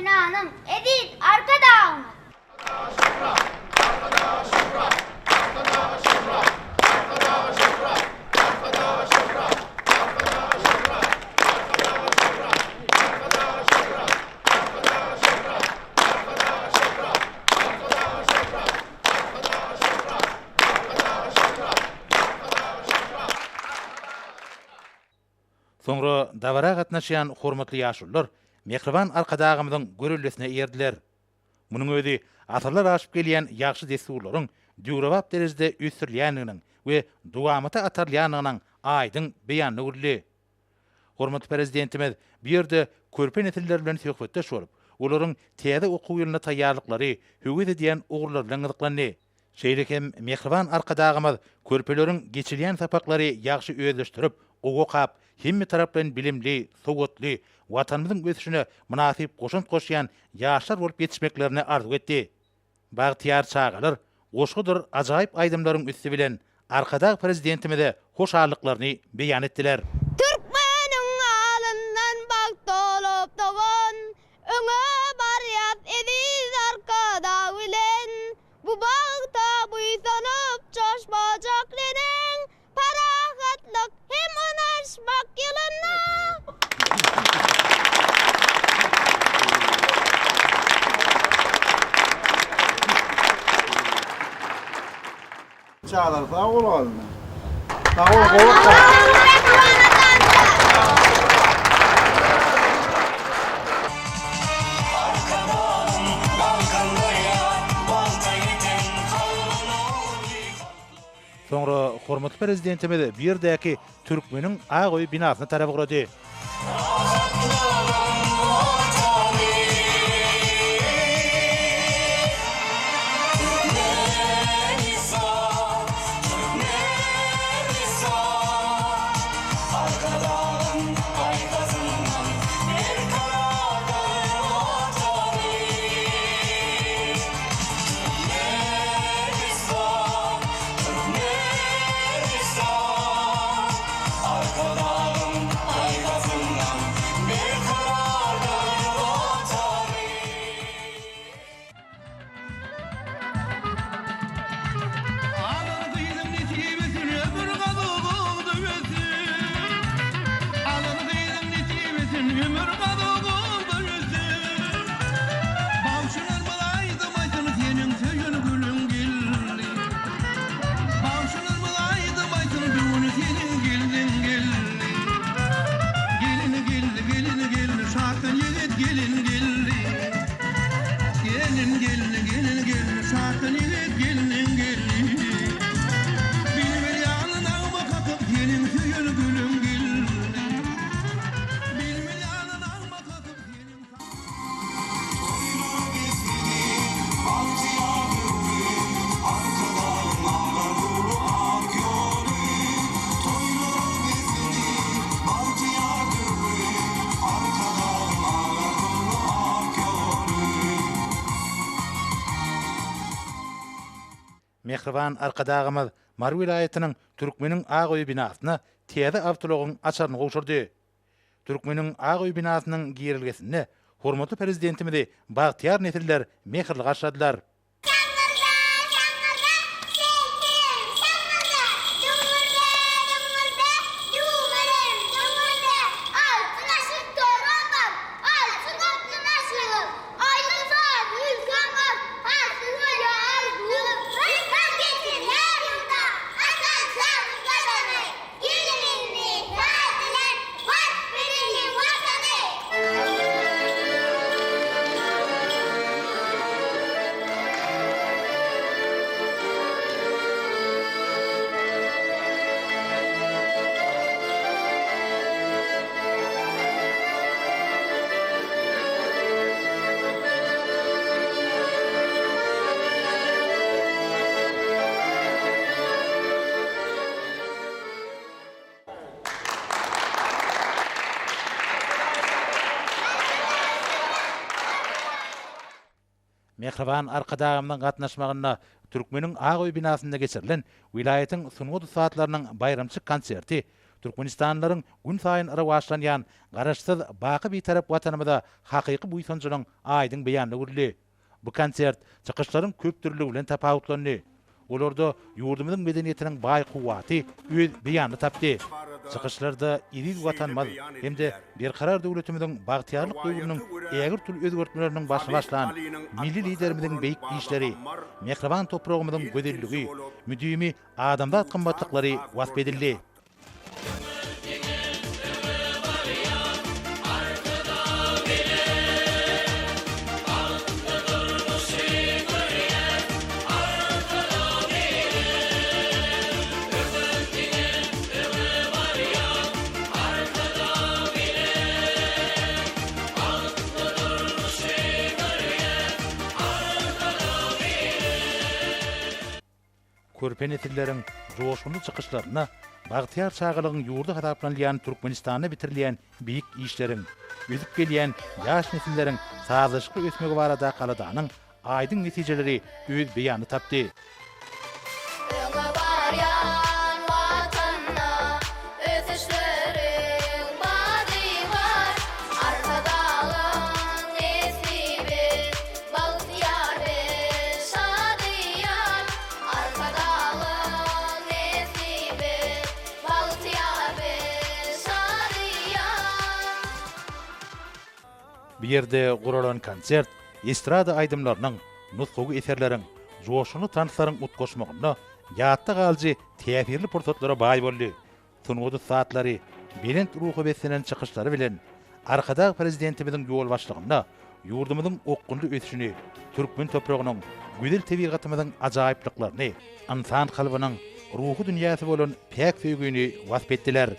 binanyň eziz Arkadagymyz! Soňra dabara gatnaşýan hormatly ýaşulular mähriban Arkadagymyzyň göreldesine eýerdiler. Munuň özi asyrlar aşyp gelýän ýagşy dessurlaryň döwrebap derejede ösdürilýändiginiň we dowamata atarylýandygynyň aýdyň beýanyna öwrüldi. Hormatly Prezidentimiz bu ýerde körpe nesiller bilen söhbetdeş bolup, olaryň täze okuw ýylyna taýýarlyklary, höwes edýän ugurlary bilen gyzyklandy. Şeýle hem mähriban Arkadagymyz körpeleriň geçilýän sapaklary ýagşy özleşdirip, gowy okap, hemmetaraplaýyn bilimli, sowatly, Watanymyzyň ösüşine mynasyp goşant goşýan ýaşlar bolup ýetişmeklerini arzuw etdi. Bagtyýar çagalar goşgudyr ajaýyp aýdymlaryň üsti bilen Arkadag Prezidentimize hoşallyklaryny beýan etdiler. Türkmeniň alyndan bagt dolup dogan, Öňe barýas eziz Arkadag bilen. Bu bagta buýsanyp joşmajak neneň, Parahatlyk hem ynaşmak ýylynda. Çagalar sag bol galynda. Sag bol gowy oka. Soňra hormatly Prezidentimiz bu ýerdäki Türkmeniň ak öýi binasyna tarap ugrady. Mähriban Arkadagymyz Mary welaýatynyň Türkmeniň ak öýi binasyna täze awtoulagyň açaryny gowşurdy. Türkmeniň ak öýi binasynyň girelgesinde hormatly Prezidentimizi bagtyýar nesiller mähirli garşyladylar. Şaňňyrda, şaňňyrda, selpem, şaňňyrda, Düňňürde, düňňürde, düwmelem, düňňürde, Altyn aşyk toram bar, alty gaply daşlygym, Aýdym-saz ülkäm bar, hasyl bolýar arzuwym. Rysgal getirýär ýurda, ata-şanyň gadamy, Gelin-indi saz bilen wasp edeliň Watany! Mähriban Arkadagymyzyň gatnaşmagynda Türkmeniň ak öýi binasynda geçirilen welaýatyň sungat ussatlarynyň baýramçylyk konserti. türkmenistanlylaryň günsaýyn rowaçlanýan Garaşsyz, baky Bitarap Watanymyza hakyky buýsanjynyň aýdyň beýanyna öwrüldi. Bu konsert çykyşlaryň köpdürlüligi bilen tapawutlandy. Olarda ýurdumyzyň medeniýetiniň baý kuwwaty öz beýanyny tapdy. Çykyşlarda eziz Watanymyz hem-de Berkarar döwletimiziň bagtyýarlyk döwrüniň ägirt uly özgertmeleriniň başyny başlan Milli Liderimiziň beýik işleri, mähriban topragymyzyň gözelligi, müdimi adamzat gymmatlyklary wasp edildi. Körpe nesilleriň joşgunly çykyşlarynda bagtyýar çagalygyň ýurdy hasaplanylýan Türkmenistanda bitirilýän beýik işleriň, ösüp gelýän ýaş nesilleriň sazlaşykly ösmegi baradaky aladanyň aýdyň netijeleri öz beýanyny tapdy. Öňe barýan Watanda ösüşleriň bady bar. Arkadagyň nesli biz, bagtyýar we şadyýan. Arkadagyň nesli biz, bagtyýar we şadyýan. Bu ýerde guralan konsert estrada aýdymlarynyň, nusgawy eserleriň, joşgunly tanslaryň utgaşmagynda ýatda galyjy täsirli pursatlara baý boldy. Sungat ussatlary belent ruha beslenen çykyşlary bilen Arkadag Prezidentimiziň ýolbaşçylygynda ýurdumyzyň okgunly ösüşini, türkmen topragynyň, gözel tebigatymyzyň ajaýyplyklaryny, ynsan kalbynyň ruhy dünýäsi bolan päk söýgini wasp etdiler.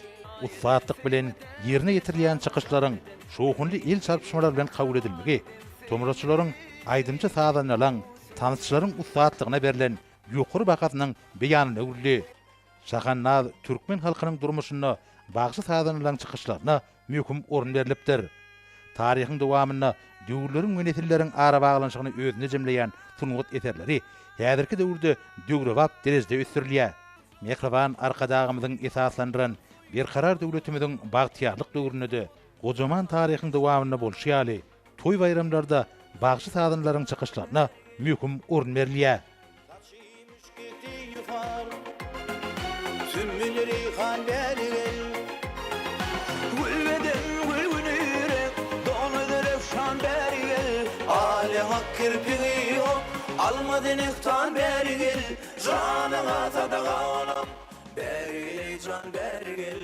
Ussatlyk bilen ýerine ýetirilýän çykyşlaryň şowhunly el çarpyşmalar bilen kabul edilmegi tomaşaçylaryň aýdymçy-sazandalaň, tansçylaryň ussatlygyna berlen ýokary bahasynyň beýanyna öwrüldi. Şahandaz türkmen halkynyň durmuşynda bagşy-sazandalaryň çykyşlaryna möhüm orun berlipdir. Taryhyň dowamynda döwürleriň we nesilleriň arabaglanyşygyny özünde jemleýän sungat eserleri häzirki döwürde döwrebap derejede ösdürilýär. Mähriban Arkadagymyzyň esaslandyran Berkarar döwletimiziň bagtyýarlyk döwründe-de gojaman taryhyň dowamynda bolşy ýaly, toý-baýramlarda bagşy-sazandalaryň çykyşlaryna möhüm orun berilýär. Saçy müşki ýufar, Sümmül reýhan bäri gel. Gül beden, gülgün ýürek, Dona zerefşan bäri gel. Aly hak kirpigi ýok, Alma zenehtan bäri gel. Janyňa sadaga olam, Bäri gel eý jan bäri gel.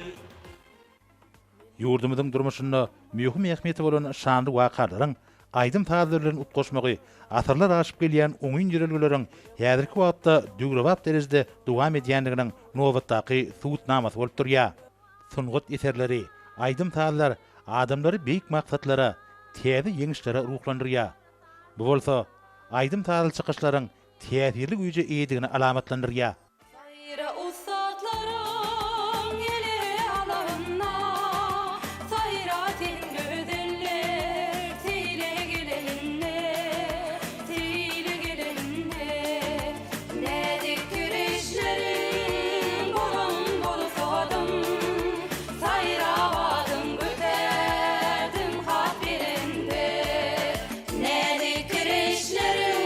Ýurdumyzyň durmuşynda möhüm ähmiýeti bolan şanly wakalaryň aýdym-sazlar bilen utgaşmagy asyrlar aşyp gelýän oňyn ýörelgeleriň häzirki wagtda döwrebap derejede dowam edýändiginiň nobatdaky subutnamasy bolup durýar. Sungat eserleri, aýdym-sazlar adamlary beýik maksatlara, täze ýeňişlere ruhlandyrýar. Bu bolsa aýdym-sazly çykyşlaryň täsirli güýje eýedigini alamatlandyrýar. Saýra ussatlaryň ele alanda, Saýra sen gözeller seýle geleninde, Seýle geleninde. Näzik kirişleriň bolan bolsadym, Saýra badyň götärdim has belende. Näzik kirişleriň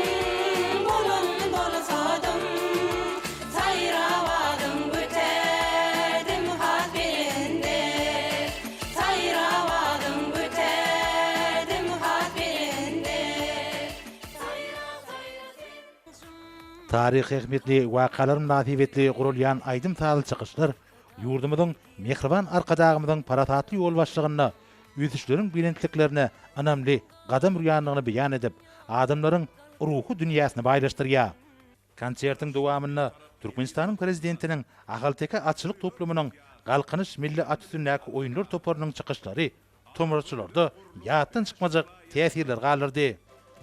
bolan bolsadym, Saýrabadyň göterdim has belende. Saýrabadyň göterdim has belende. Saýra, saýra sen. Taryhy ähmiýetli wakalar mynasybetli guralýan aýdym-sazly çykyşlar ýurdumyzyň mähriban Arkadagymyzyň parasatly ýolbaşçylygynda ösüşleriň belentliklerine ynamly gadam urýandygyny beýan edip, adamlaryň ruhy dünýäsini baýlaşdyrýar. Konsertiň dowamynda Türkmenistanyň Prezidentiniň Ahalteke atçylyk toplumynyň Galkynyş milli at üstündäki oýunlar toparynyň çykyşlary tomaşaçylarda ýatdan çykmajak täsirler galdyrdy.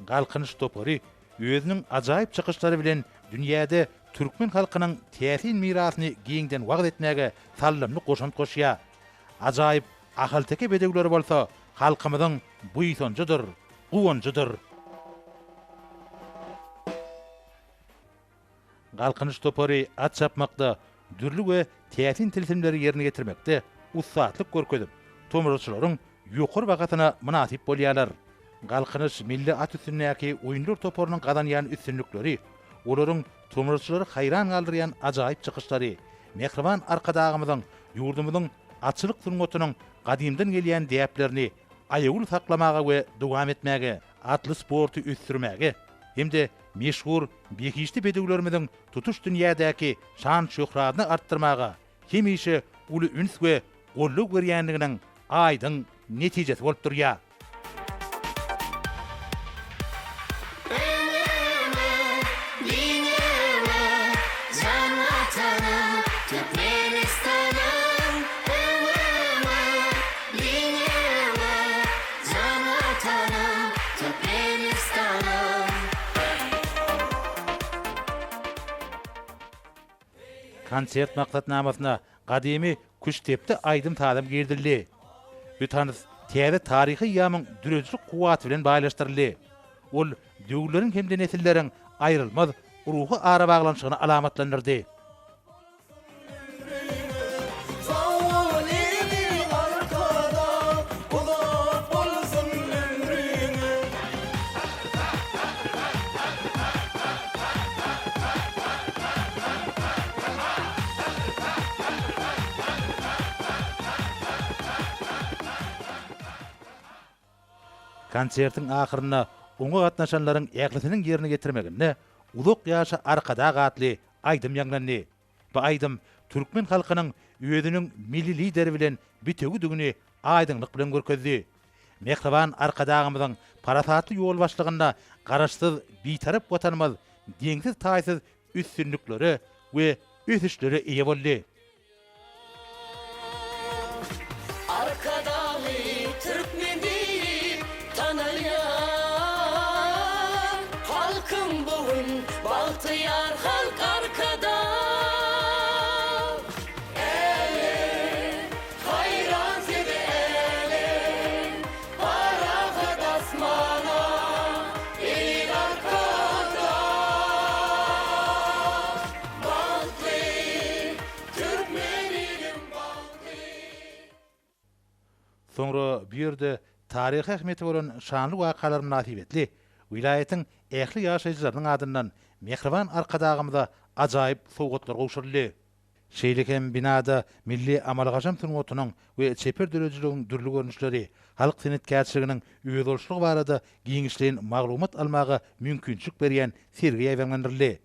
Galkynyş topary özüniň ajaýyp çykyşlary bilen dünýäde türkmen halkynyň täsin mirasyny giňden wagyz etmäge saldamly goşant goşýar. Ajaýyp ahalteke bedewleri bolsa halkymyzyň buýsanjydyr, guwanjydyr. Galkynyş topary at çapmakda. dürli we täsin tilsimleri ýerine ýetirmekde ussatlyk görkezip, tomaşaçylaryň ýokary bahasyna mynasyp bolýarlar. Galkynyş milli at üstündäki oýunlar toparynyň gazanýan üstünlikleri, olaryň tomaşaçylary haýran galdyrýan ajaýyp çykyşlary mähriban Arkadagymyzyň ýurdumyzyň atçylyk sungatynyň gadymdan gelýän däplerini aýawly saklamaga we dowam etmäge, atly sporty ösdürmäge hem-de meşhur behişdi bedewlerimiziň tutuş dünýädäki şan-şöhratyny artdyrmaga hemişe uly üns we goldaw berýändiginiň aýdyň netijesi bolup durýar. Konsert maksatnamasyna gadymy küştdepdi aýdym-sazam girizildi. Bu tans täze taryhy eýýamyň döredijilik kuwwaty bilen baýlaşdyryldy. Ol döwürleriň hem-de nesilleriň aýrylmaz ruhy arabaglanyşygyny alamatlandyrdy. Konsertiň ahyrynda oňa gatnaşanlaryň ählisiniň ýerine ýetirmeginde Uzak ýaşa Arkadag atly aýdym ýaňlandy. Bu aýdym türkmen halkynyň özüniň Milli Lideri bilen bitewüdigini aýdyňlyk bilen görkezdi. Mähriban Arkadagymyzyň parasatly ýolbaşçylygynda Garaşsyz, Bitarap Watanymyz deňsiz-taýsyz üstünliklere we ösüşlere eýe boldy. Arkadagly türkmen diýip tanalýan Halkym bu gün bagtyýar halk Arkadag Älem haýran size älem Parahat asmana eziz Arkadag Bagtly Türkmen ilim bagtly. Soňra bu ýerde taryhy ähmiýeti bolan şanly wakalar mynasybetli welaýatyň ähli ýaşaýjylarynyň adyndan mähriban Arkadagymyza ajaýyp sowgatlar gowşuryldy. Şeýle hem binada milli amaly-haşam sungatynyň we çeper döredijiligiň dürli görnüşleri, halk senetkärçiliginiň özboluşlygy barada giňişleýin maglumat almaga mümkinçilik berýän sergi ýaýbaňlandyryldy.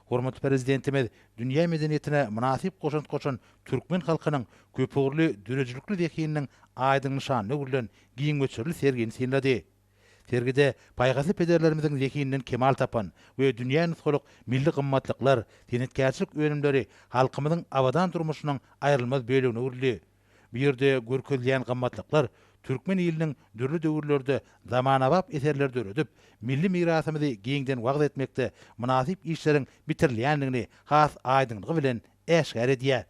Hormatly Prezidentimiz dünýä medeniýetine mynasyp goşant goşan türkmen halkynyň köpugurly döredijilikli zehininiň aýdyň nyşanyna öwrülen giň möçberli sergini synlady. Sergide paýhasly pederlerimiziň zehininden kemal tapan we dünýä nusgalyk milli gymmatlyklar, senetkärçilik önümleri halkymyzyň abadan durmuşynyň aýrylmaz bölegine öwrüldi. Bu ýerde görkezilýän gymmatlyklar türkmen iliniň dürli döwürlerde zamanabap eserleri döredip, milli mirasymyzy giňden wagyz etmekde mynasyp işleriň bitirilýändigini has aýdyňlygy bilen äşgär edýär.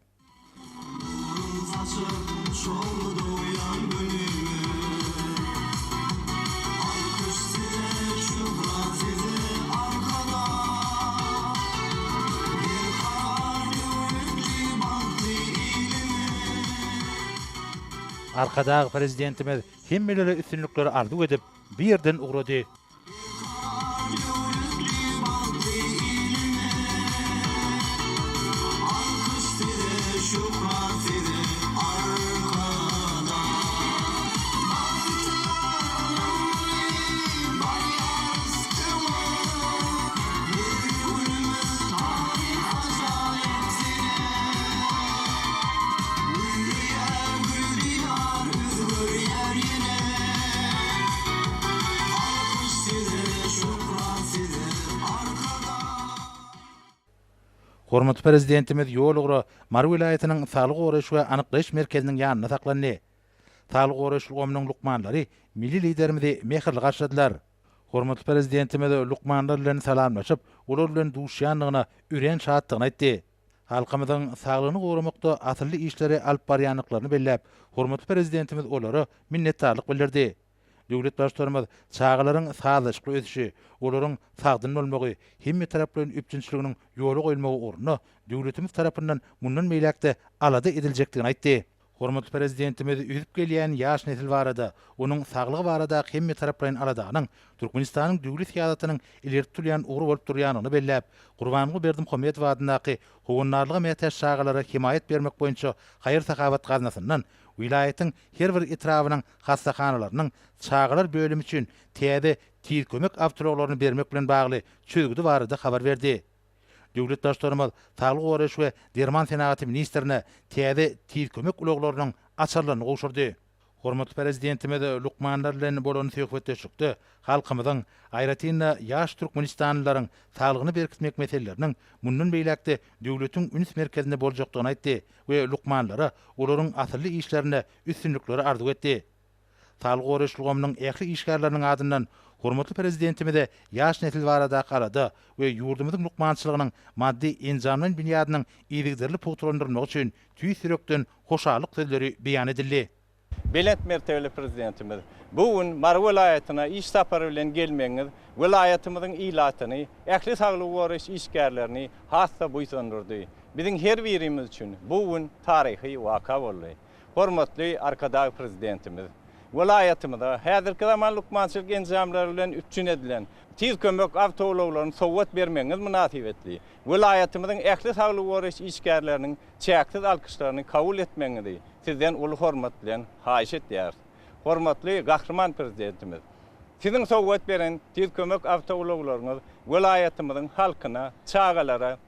Arkadag Prezidentimiz hemmelere üstünlikleri arzuw edip, bu ýerden ugrady. Hormatly Prezidentimiz ýol ugra Mary welaýatynyň Saglygy goraýyş we anyklaýyş merkeziniň ýanynda saklandy. Saglygy goraýyş ulgamynyň lukmanlary milli Liderimizi mähirli garşyladylar. Hormatly Prezidentimiz lukmanlar bilen salamlaşyp, olar bilen duşýandygyna örän şatdygyny aýtdy. Halkymyzyň saglygyny goramakda asylly işleri alyp barýandyklaryny belläp, hormatly Prezidentimiz olara minnetdarlyk bildirdi. Döwlet Baştutanymyz çagalaryň sazlaşykly ösüşi, olaryň sagdyn bolmagy, hemmetaraplaýyn üpjünçiliginiň ýola goýulmagy ugrunda döwletimiz tarapyndan mundan beýläk-de alada ediljekdigini aýtdy. Hormatly Prezidentimiz ösüp gelýän ýaş nesil barada, onuň saglygy baradaky hemmetaraplaýyn aladanyň Türkmenistanyň döwlet syýasatynyň ileri tutulýan ugry bolup durýandygyny belläp, Gurbanguly Berdimuhamedow adyndaky Howandarlyga mätäç çagalara hemaýat bermek boýunça haýyr-sahawat gaznasyndan welaýatyň her bir etrabynyň hassahanalarynyň çagalar bölümi üçin täze Tiz kömek awtoulaglaryny bermek bilen bagly çözgüdi barada habar berdi. Döwlet Baştutanymyz Saglygy goraýyş we derman senagaty ministrine täze Tiz kömek ulaglarynyň açarlaryny gowşurdy. Hormatly Prezidentimiz lukmanlar bilen bolan söhbetdeşlikde halkymyzyň, aýratyn-da, ýaş türkmenistanlylaryň saglygyny berkitmek meseleleriniň mundan beýläk-de döwletiň üns merkezinde boljakdygyny aýtdy we lukmanlara olaryň asylly işlerinde üstünlikleri arzuw etdi. Saglygy goraýyş ulgamynyň ähli işgärleriniň adyndan hormatly Prezidentimize ýaş nesil baradaky alada we ýurdumyzyň lukmançylygynyň maddy-enjamlaýyn binýadynyň yzygiderli pugtalandyrylmagy üçin tüýs ýürekden hoşallyk sözleri beýan edildi. Belent mertebeli Prezidentimiz, bu gün Mary welaýatyna iş sapary bilen gelmegiňiz welaýatymyzyň ilatyny, ähli saglygy goraýyş işgärlerini has-da buýsandyrdy. Biziň her birimiz üçin bu gün taryhy waka boldy. Hormatly Arkadag Prezidentimiz welaýatymyza häzirki zaman lukmançylyk enjamlary bilen üpjün edilen Tiz kömek awtoulaglaryny sowgat bermegiňiz mynasybetli welaýatymyzyň ähli saglygy goraýyş işgärleriniň çäksiz alkyşlaryny kabul etmegiňizi Sizden uly hormat bilen haýyş etýäris. Hormatly Gahryman Prezidentimiz, Siziň sowgat beren Tiz kömek awtoulaglaryňyz welaýatymyzyň halkyna, çagalara,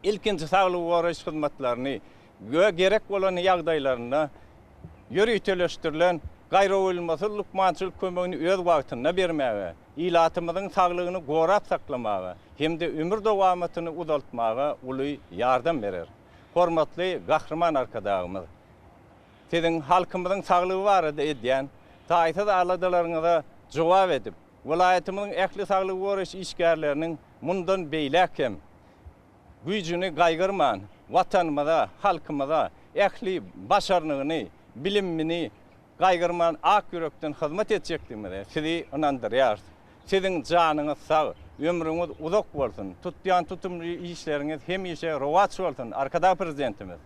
ilkinji saglygy goraýyş hyzmatlaryny we gerek bolan ýagdaýlarynda ýöriteleşdirilen gaýragoýulmasyz lukmançylyk kömegini öz wagtynda bermäge, ilatymyzyň saglygyny gorap saklamaga hem-de ömür dowamatyny uzaltmaga uly ýardam berer. Hormatly Gahryman Arkadagymyz, Siziň halkymyzyň saglygy barada edýän taýsyz aladalaryňyza jogap edip, welaýatymyzyň ähli saglygy goraýyş işgärleriniň mundan beýläk hem güýjüni gaýgyrman, Watanymyza, halkymyza ähli başarnygyny, bilimini gaýgyrman ak ýürekden hyzmat etjekdigimize Sizi ynandyrýarys. Siziň janyňyz sag, ömrüňiz uzak bolsun, tutýan tutumly işleriňiz hemişe rowaç bolsun, Arkadag Prezidentimiz!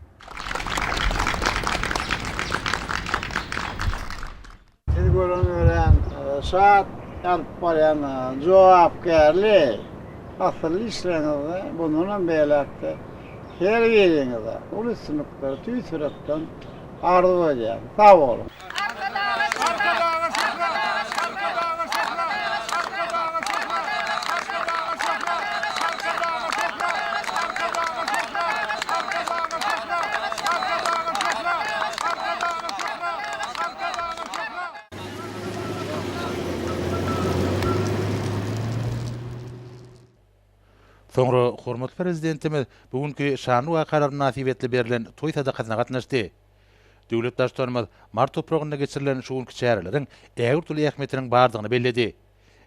Sizi gören örän şat, alyp barýan jogapkärli, asylly işleriňizde mundanam beýläk-de her biriňize uly üstünlikleri tüýs ýürekden arzuw edýän. Sag boluň! Soňra hormatly Prezidentimiz bu günki şanly wakalar mynasybetli berlen toý sadakasyna gatnaşdy. Döwlet Baştutanymyz Mary topragynda geçirilen şu günki çäreleriň ägirt uly ähmiýetiniň bardygyny belledi.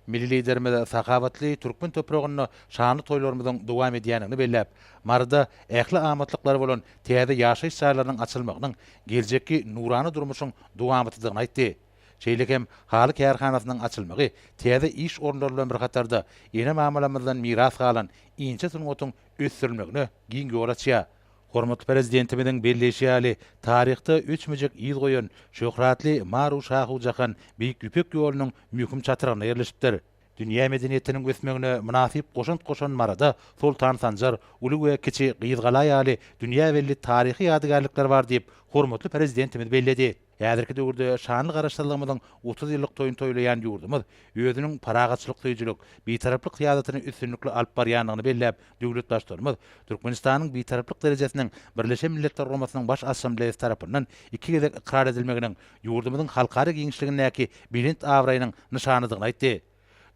Milli Liderimiz sahawatly türkmen topragynda şanly toýlarymyzyň dowam edýändigini belläp, Maryda ähli amatlyklary bolan täze ýaşaýyş jaýlarynyň açylmagynyň geljekki nurana durmuşyň dowamatydygyny aýtdy. Şeýle hem haly kärhanasynyň açylmagy täze iş orunlary bilen bir hatarda, ene-mamalarymyzdan miras galan inçe sungatyň ösdürilmegine giň ýol açýar. Hormatly Prezidentimiziň belleýşi ýaly, taryhda öçmejek yz goýan şöhratly Maru-Şahu-Jahan Beýik Ýüpek ýolunyň möhüm çatrygynda ýerleşipdir. Dünýä medeniýetiniň ösmegine mynasyp goşant goşan Maryda Soltan Sanjar, Uly we Kiçi Gyzgala ýaly dünýä belli taryhy ýadygärlikler bar diýip, hormatly Prezidentimiz belledi. Häzirki döwürde şanly Garaşsyzlygymyzyň 30 ýyllyk toýuny toýlaýan ýurdumyz özüniň parahatçylyk söýüjilik, Bitaraplyk syýasatyny üstünlikli alyp barýandygyny belläp, döwlet Baştutanymyz Türkmenistanyň Bitaraplyk derejesiniň Birleşen Milletler Guramasynyň Baş Assambleýasy tarapyndan iki gezek ykrar edilmeginiň ýurdumyzyň halkara giňişligindäki belent abraýynyň nyşanydygyny aýtdy.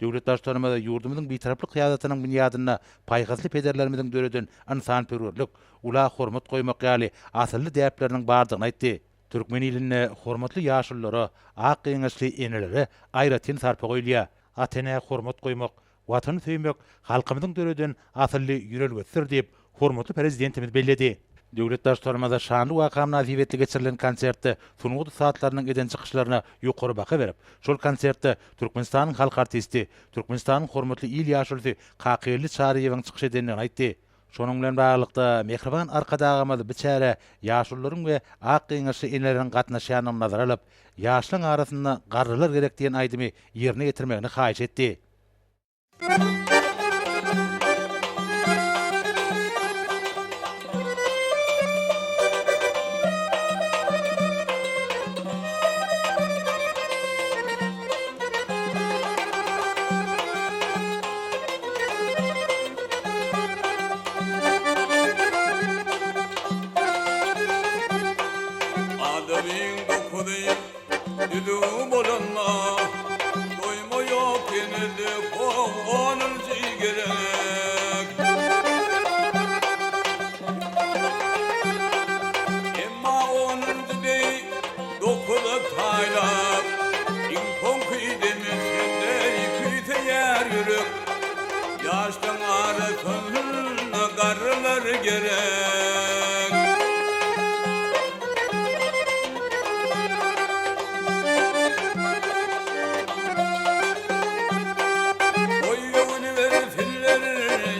Döwlet Baştutanymyz ýurdumyzyň Bitaraplyk syýasatynyň binýadynda paýhasly pederlerimiziň döreden ynsanperwerlik, ula hormat goýmak ýaly asylly däpleriniň bardygyny aýtdy. Türkmen ilinde hormatly ýaşululara, ak geňeşli enelere aýratyn sarpa goýulýar. Ata-enä hormat goýmak, Watany söýmek halkymyzyň döreden asylly ýörelgesidir diýip, hormatly Prezidentimiz belledi. Döwlet Baştutanymyz şanly waka mynasybetli geçirilen konsertde sungat ussatlarynyň eden çykyşlaryna ýokary baha berip, şol konsertde Türkmenistanyň halk artisti, Türkmenistanyň hormatly il ýaşulusy Kakageldi Çaryýewiň çykyş edendigini aýtdy. Şonuň bilen baglylykda, mähriban Arkadagymyz bu çärä ýaşulularyň we ak gyňaçly eneleriň gatnaşýandygyny nazara alyp, Ýaşlaň arasynda garrylar gerek diýen aýdymy ýerine ýetirmegini haýyş etdi. Adamyň dokuzy düzüw bolanda, Doýma ýok ýene-de onunjy gerek. Emma onunjy deý dokuza taýlap, Iň soňky demi sende küýseýär ýürek. Ýaşlaň arasynda garrylar gerek. Goý öwünibersinler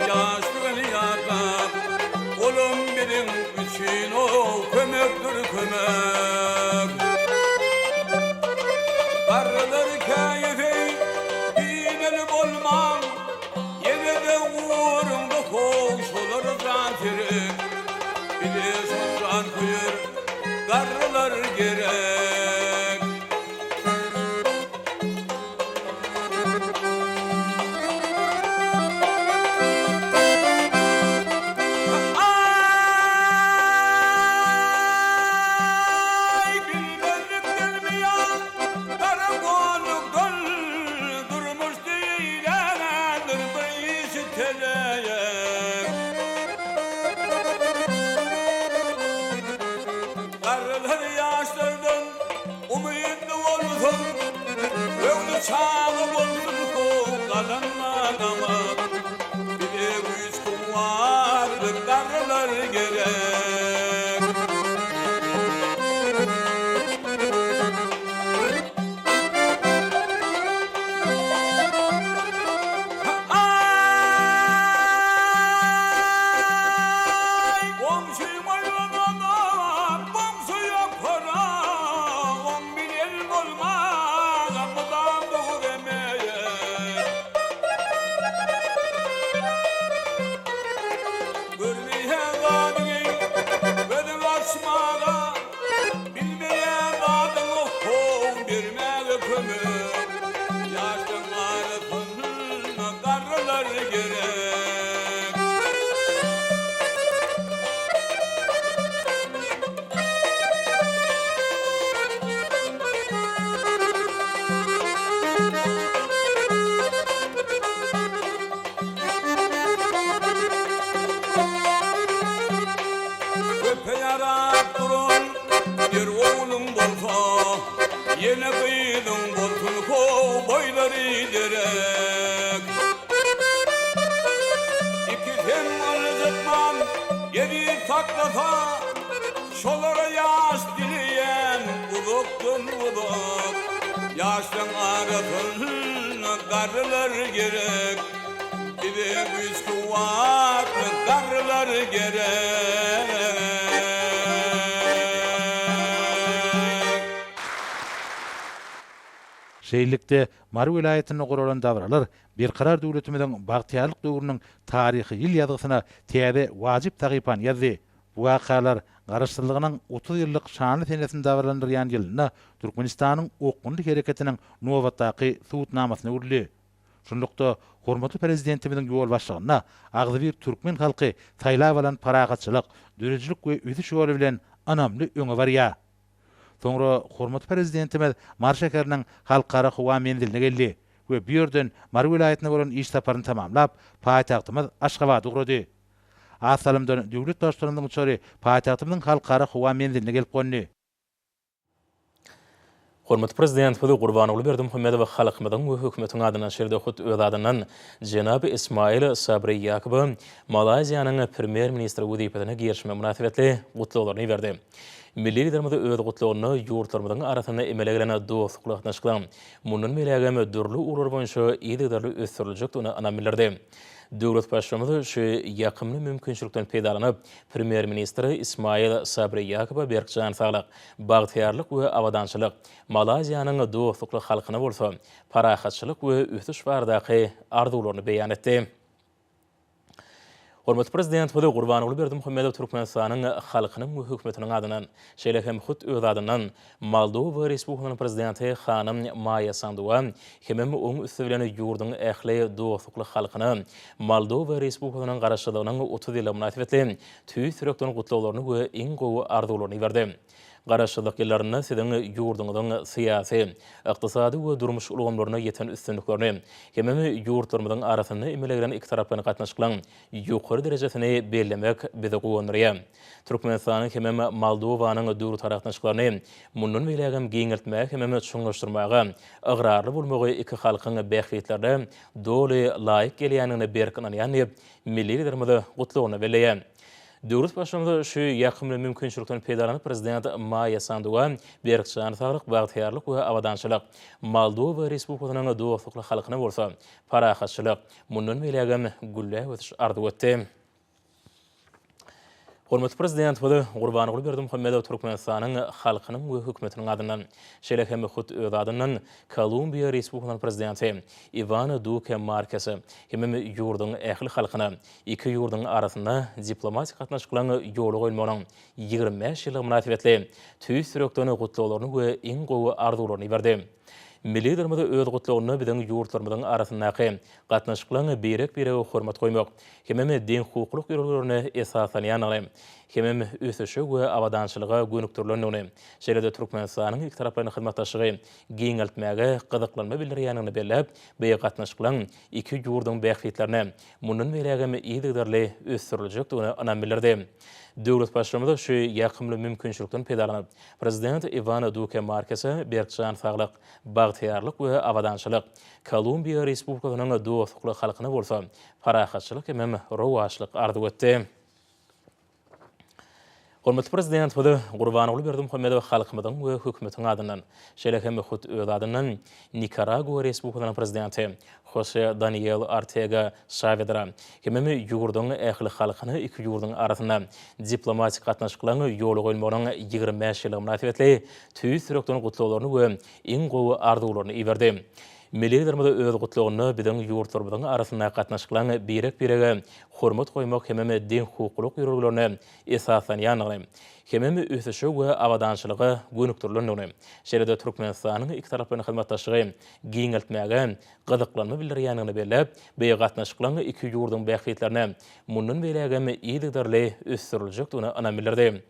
ýaşlygyny ýatlap, Olam biziň üçin-ow kömekdir kömek. Garrylar käýese Gineli bolmaň, ýene-de ugrunda how şolar janserek. Bize şol janköýer garrylar gerek. Aý, bilmezlikdenmi ýa garagolukdan Durmuş diýiländir bir işi teleýek. Garrylar ýaşlardan umytly bolsun, Göwni çaga bolsun how galanma gama. Bize güýç-kuwwatly garrylar gerek. Aý, goňşyma ýogalap, goňşy ýokara, Oň bilen bolmaga mydam dur emeýe. Görmeýän zadyňy gözüň açmaga, Bilmeýän zadyňy how bermäge kömek. Ýaşlaň arasynda garrylar gerek. Köpe ýarap duran ýer ogluň bolsa, Ýene gyzyň bolsun how boýlary derek. Ikisem aljytman eziz saklasa, Şolara ýaş dileýän uzakdan uzak. Ýaşlaň arasynda garrylar gerek. Bize güýç-kuwwatly garrylar gerek. Şeýlelikde, Mary welaýatynda guralan dabaralar Berkarar döwletimiziň bagtyýarlyk döwrüniň taryhy ýyl ýazgysyna täze wajyp sahypany ýazdy. Bu wakalar Garaşsyzlygynyň 30 ýyllyk şanly senesini dabaralandyrýan ýylynda Türkmenistanyň okgunly hereketiniň nobatdaky subutnamasyna öwrüldi. Şunlukda, hormatly Prezidentimiziň ýolbaşçylygynda agzybir türkmen halky saýlap alan parahatçylyk, döredijilik we ösüş ýoly bilen ynamly öňe barýar. Soňra hormatly Prezidentimiz Mary şäheriniň Halkara howa menziline geldi we bu ýerden Mary welaýatyna bolan iş saparyny tamamlap, paýtagtymyz Aşgabada ugrady. Az salymdan döwlet Baştutanymyzyň uçary paýtagtymyzyň Halkara howa menziline gelip gondy. Hormatly Prezidentimiz Gurbanguly Berdimuhamedow halkymyzyň we hökümetiň adyndan şeýle-de hut öz adyndan jenap Ismail Sabri Ýakuba Malaýziýanyň Premýer-ministri wezipesine girişmegi mynasybetli gutlaglaryny iberdi. Milli Liderimiz öz gutlagynda ýurtlarymyzyň arasynda emele gelen dostlukly gatnaşyklaryň mundan beýlägem dürli ugurlar boýunça yzygiderli ösdüriljekdigine ynam bildirdi. Döwlet Baştutanymyz şu ýakymly mümkinçilikden peýdalanyp, Premýer-ministr Ismail Sabri Ýakuba berk jan saglyk, bagtyýarlyk we abadançylyk, Malaýziýanyň dostlukly halkyna bolsa parahatçylyk we ösüş baradaky arzuwlaryny beýan etdi. Hormatly Prezidentimiz Gurbanguly Berdimuhamedow Türkmenistanyň halkynyň we hökümetiniň adyndan, şeýle hem hut öz adyndan Moldowa Respublikasynyň Prezidenti hanym Maýa Sanduwa hemem oň üsti bilen ýurduň ähli dostlukly halkyna Moldowa Respublikasynyň Garaşsyzlygynyň 30 ýyllygy mynasybetli tüýs ýürekden gutlaglaryny we iň gowy arzuwlaryny iberdi. Garaşsyzlyk ýyllarynda siziň ýurduňyzyň syýasy, ykdysady we durmuş ulgamlarynda ýeten üstünliklerini hemem ýurtlarymyzyň arasynda emele gelen ikitaraplaýyn gatnaşyklaryň ýokary derejesini bellemek bizi guwandyrýar. Türkmenistanyň hemem Moldowanyň döwletara gatnaşyklaryny mundan beýlägem giňeltmäge hemem çuňlaşdyrmaga ygrarly bolmagy iki halkyň bähbitlerine doly laýyk gelýändigine berk ynanýan diýip, milli Liderimiz gutlagynda belleýär. Döwlet Baştutanymyz şu ýakymly mümkinçilikden peýdalanyp, Prezident Maýa Sanduwa berk jan saglyk, bagtyýarlyk we abadançylyk, Moldowa Respublikasynyň dostlukly halkyna bolsa parahatçylyk, mundan beýlägem gülläp ösüş arzuw etdi. Hormatly Prezidentimiz Gurbanguly Berdimuhamedow Türkmenistanyň halkynyň we hökümetiniň adyndan, şeýle hem hut öz adyndan Kolumbiýa Respublikasynyň Prezidenti Iwan Duke Markese hemem ýurduň ähli halkyna Iki ýurduň arasynda diplomatik gatnaşyklaryň ýola goýulmagynyň 25 ýyllygy mynasybetli tüýs ýürekden gutlaglaryny we iň gowy arzuwlaryny iberdi. Milli Liderimiz öz gutlagynda biziň ýurtlarymyzyň arasyndaky gatnaşyklaryň birek-birege hormat goýmak hemem deňhukuklylyk ýörelgelerine esaslanýandygyny, hemem ösüşe we abadançylyga gönükdirilendigini, şeýle-de Türkmenistanyň ikitaraplaýyn hyzmatdaşlygy giňeltmäge gyzyklanma bildirýändigini belläp, bu gatnaşyklaryň iki ýurduň bähbitlerine mundan beýlägem yzygiderli ösdüriljekdigine ynam bildirdi. Döwlet Baştutanymyz şu ýakymly mümkinçilikden peýdalanyp, Prezident Iwan Duke Markese berk jan saglyk, bagtyýarlyk we abadançylyk, Kolumbiýa Respublikasynyň dostlukly halkyna bolsa parahatçylyk hemem rowaçlyk arzuw etdi. Hormatly Prezidentimiz Gurbanguly Berdimuhamedow halkymyzyň we hökümetiň adyndan, şeýle hem hut öz adyndan Nikaragua Respublikasynyň Prezidenti Hose Daniel Ortega Sawedra hemem ýurduň ähli halkyna iki ýurduň arasynda diplomatik gatnaşyklaryň ýola goýulmagynyň 25 ýyllygy mynasybetli tüýs ýürekden gutlaglaryny we iň gowy arzuwlaryny iberdi. Milli Liderimiz öz gutlagynda biziň ýurtlarymyzyň arasyndaky gatnaşyklaryň birek-birege hormat goýmak hemem deňhukuklylyk ýörelgelerine esaslanýandygyny, hemem ösüşe we abadançylyga gönükdirilendigini, şeýle-de Türkmenistanyň ikitaraplaýyn hyzmatdaşlygy giňeltmäge gyzyklanma bildirýändigini belläp, bu gatnaşyklaryň iki ýurduň bähbitlerine mundan beýlägem yzygiderli ösdüriljekdigine ynam bildirdi.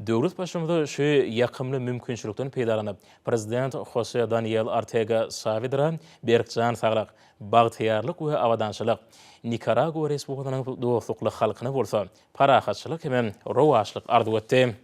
Döwlet Baştutanymyz şu ýakymly mümkinçilikden peýdalanyp, Prezident Hose Daniel Ortega Sawedra berk jan saglyk, bagtyýarlyk we abadançylyk, Nikaragua Respublikasynyň dostlukly halkyna bolsa parahatçylyk hemem rowaçlyk arzuw etdi.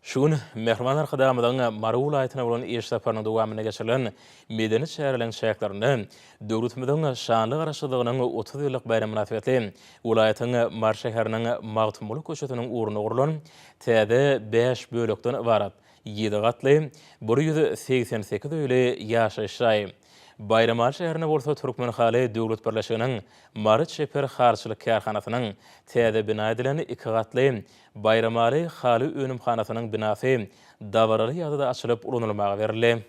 Şu gün Mähriban Arkadagymyzyň Mary welaýatyna bolan iş saparynyň dowamynda geçirilen medeni çäreleriň çäklerinde döwletimiziň şanly Garaşsyzlygynyň 30 ýyllyk baýramy mynasybetli welaýatyň Mary şäheriniň Magtymguly köçesiniň ugrunda gurlan täze bäş bölekden ybarat ýedi gatly, 188 öýli ýaşaýyş jaýy, Baýramaly şäherinde bolsa Türkmenhaly döwlet birleşiginiň Mary çeper halyçylyk kärhanasynyň täze bina edilen iki gatly Baýramaly haly önümhanasynyň binasy dabaraly ýagdaýda açylyp ulanylmaga berildi.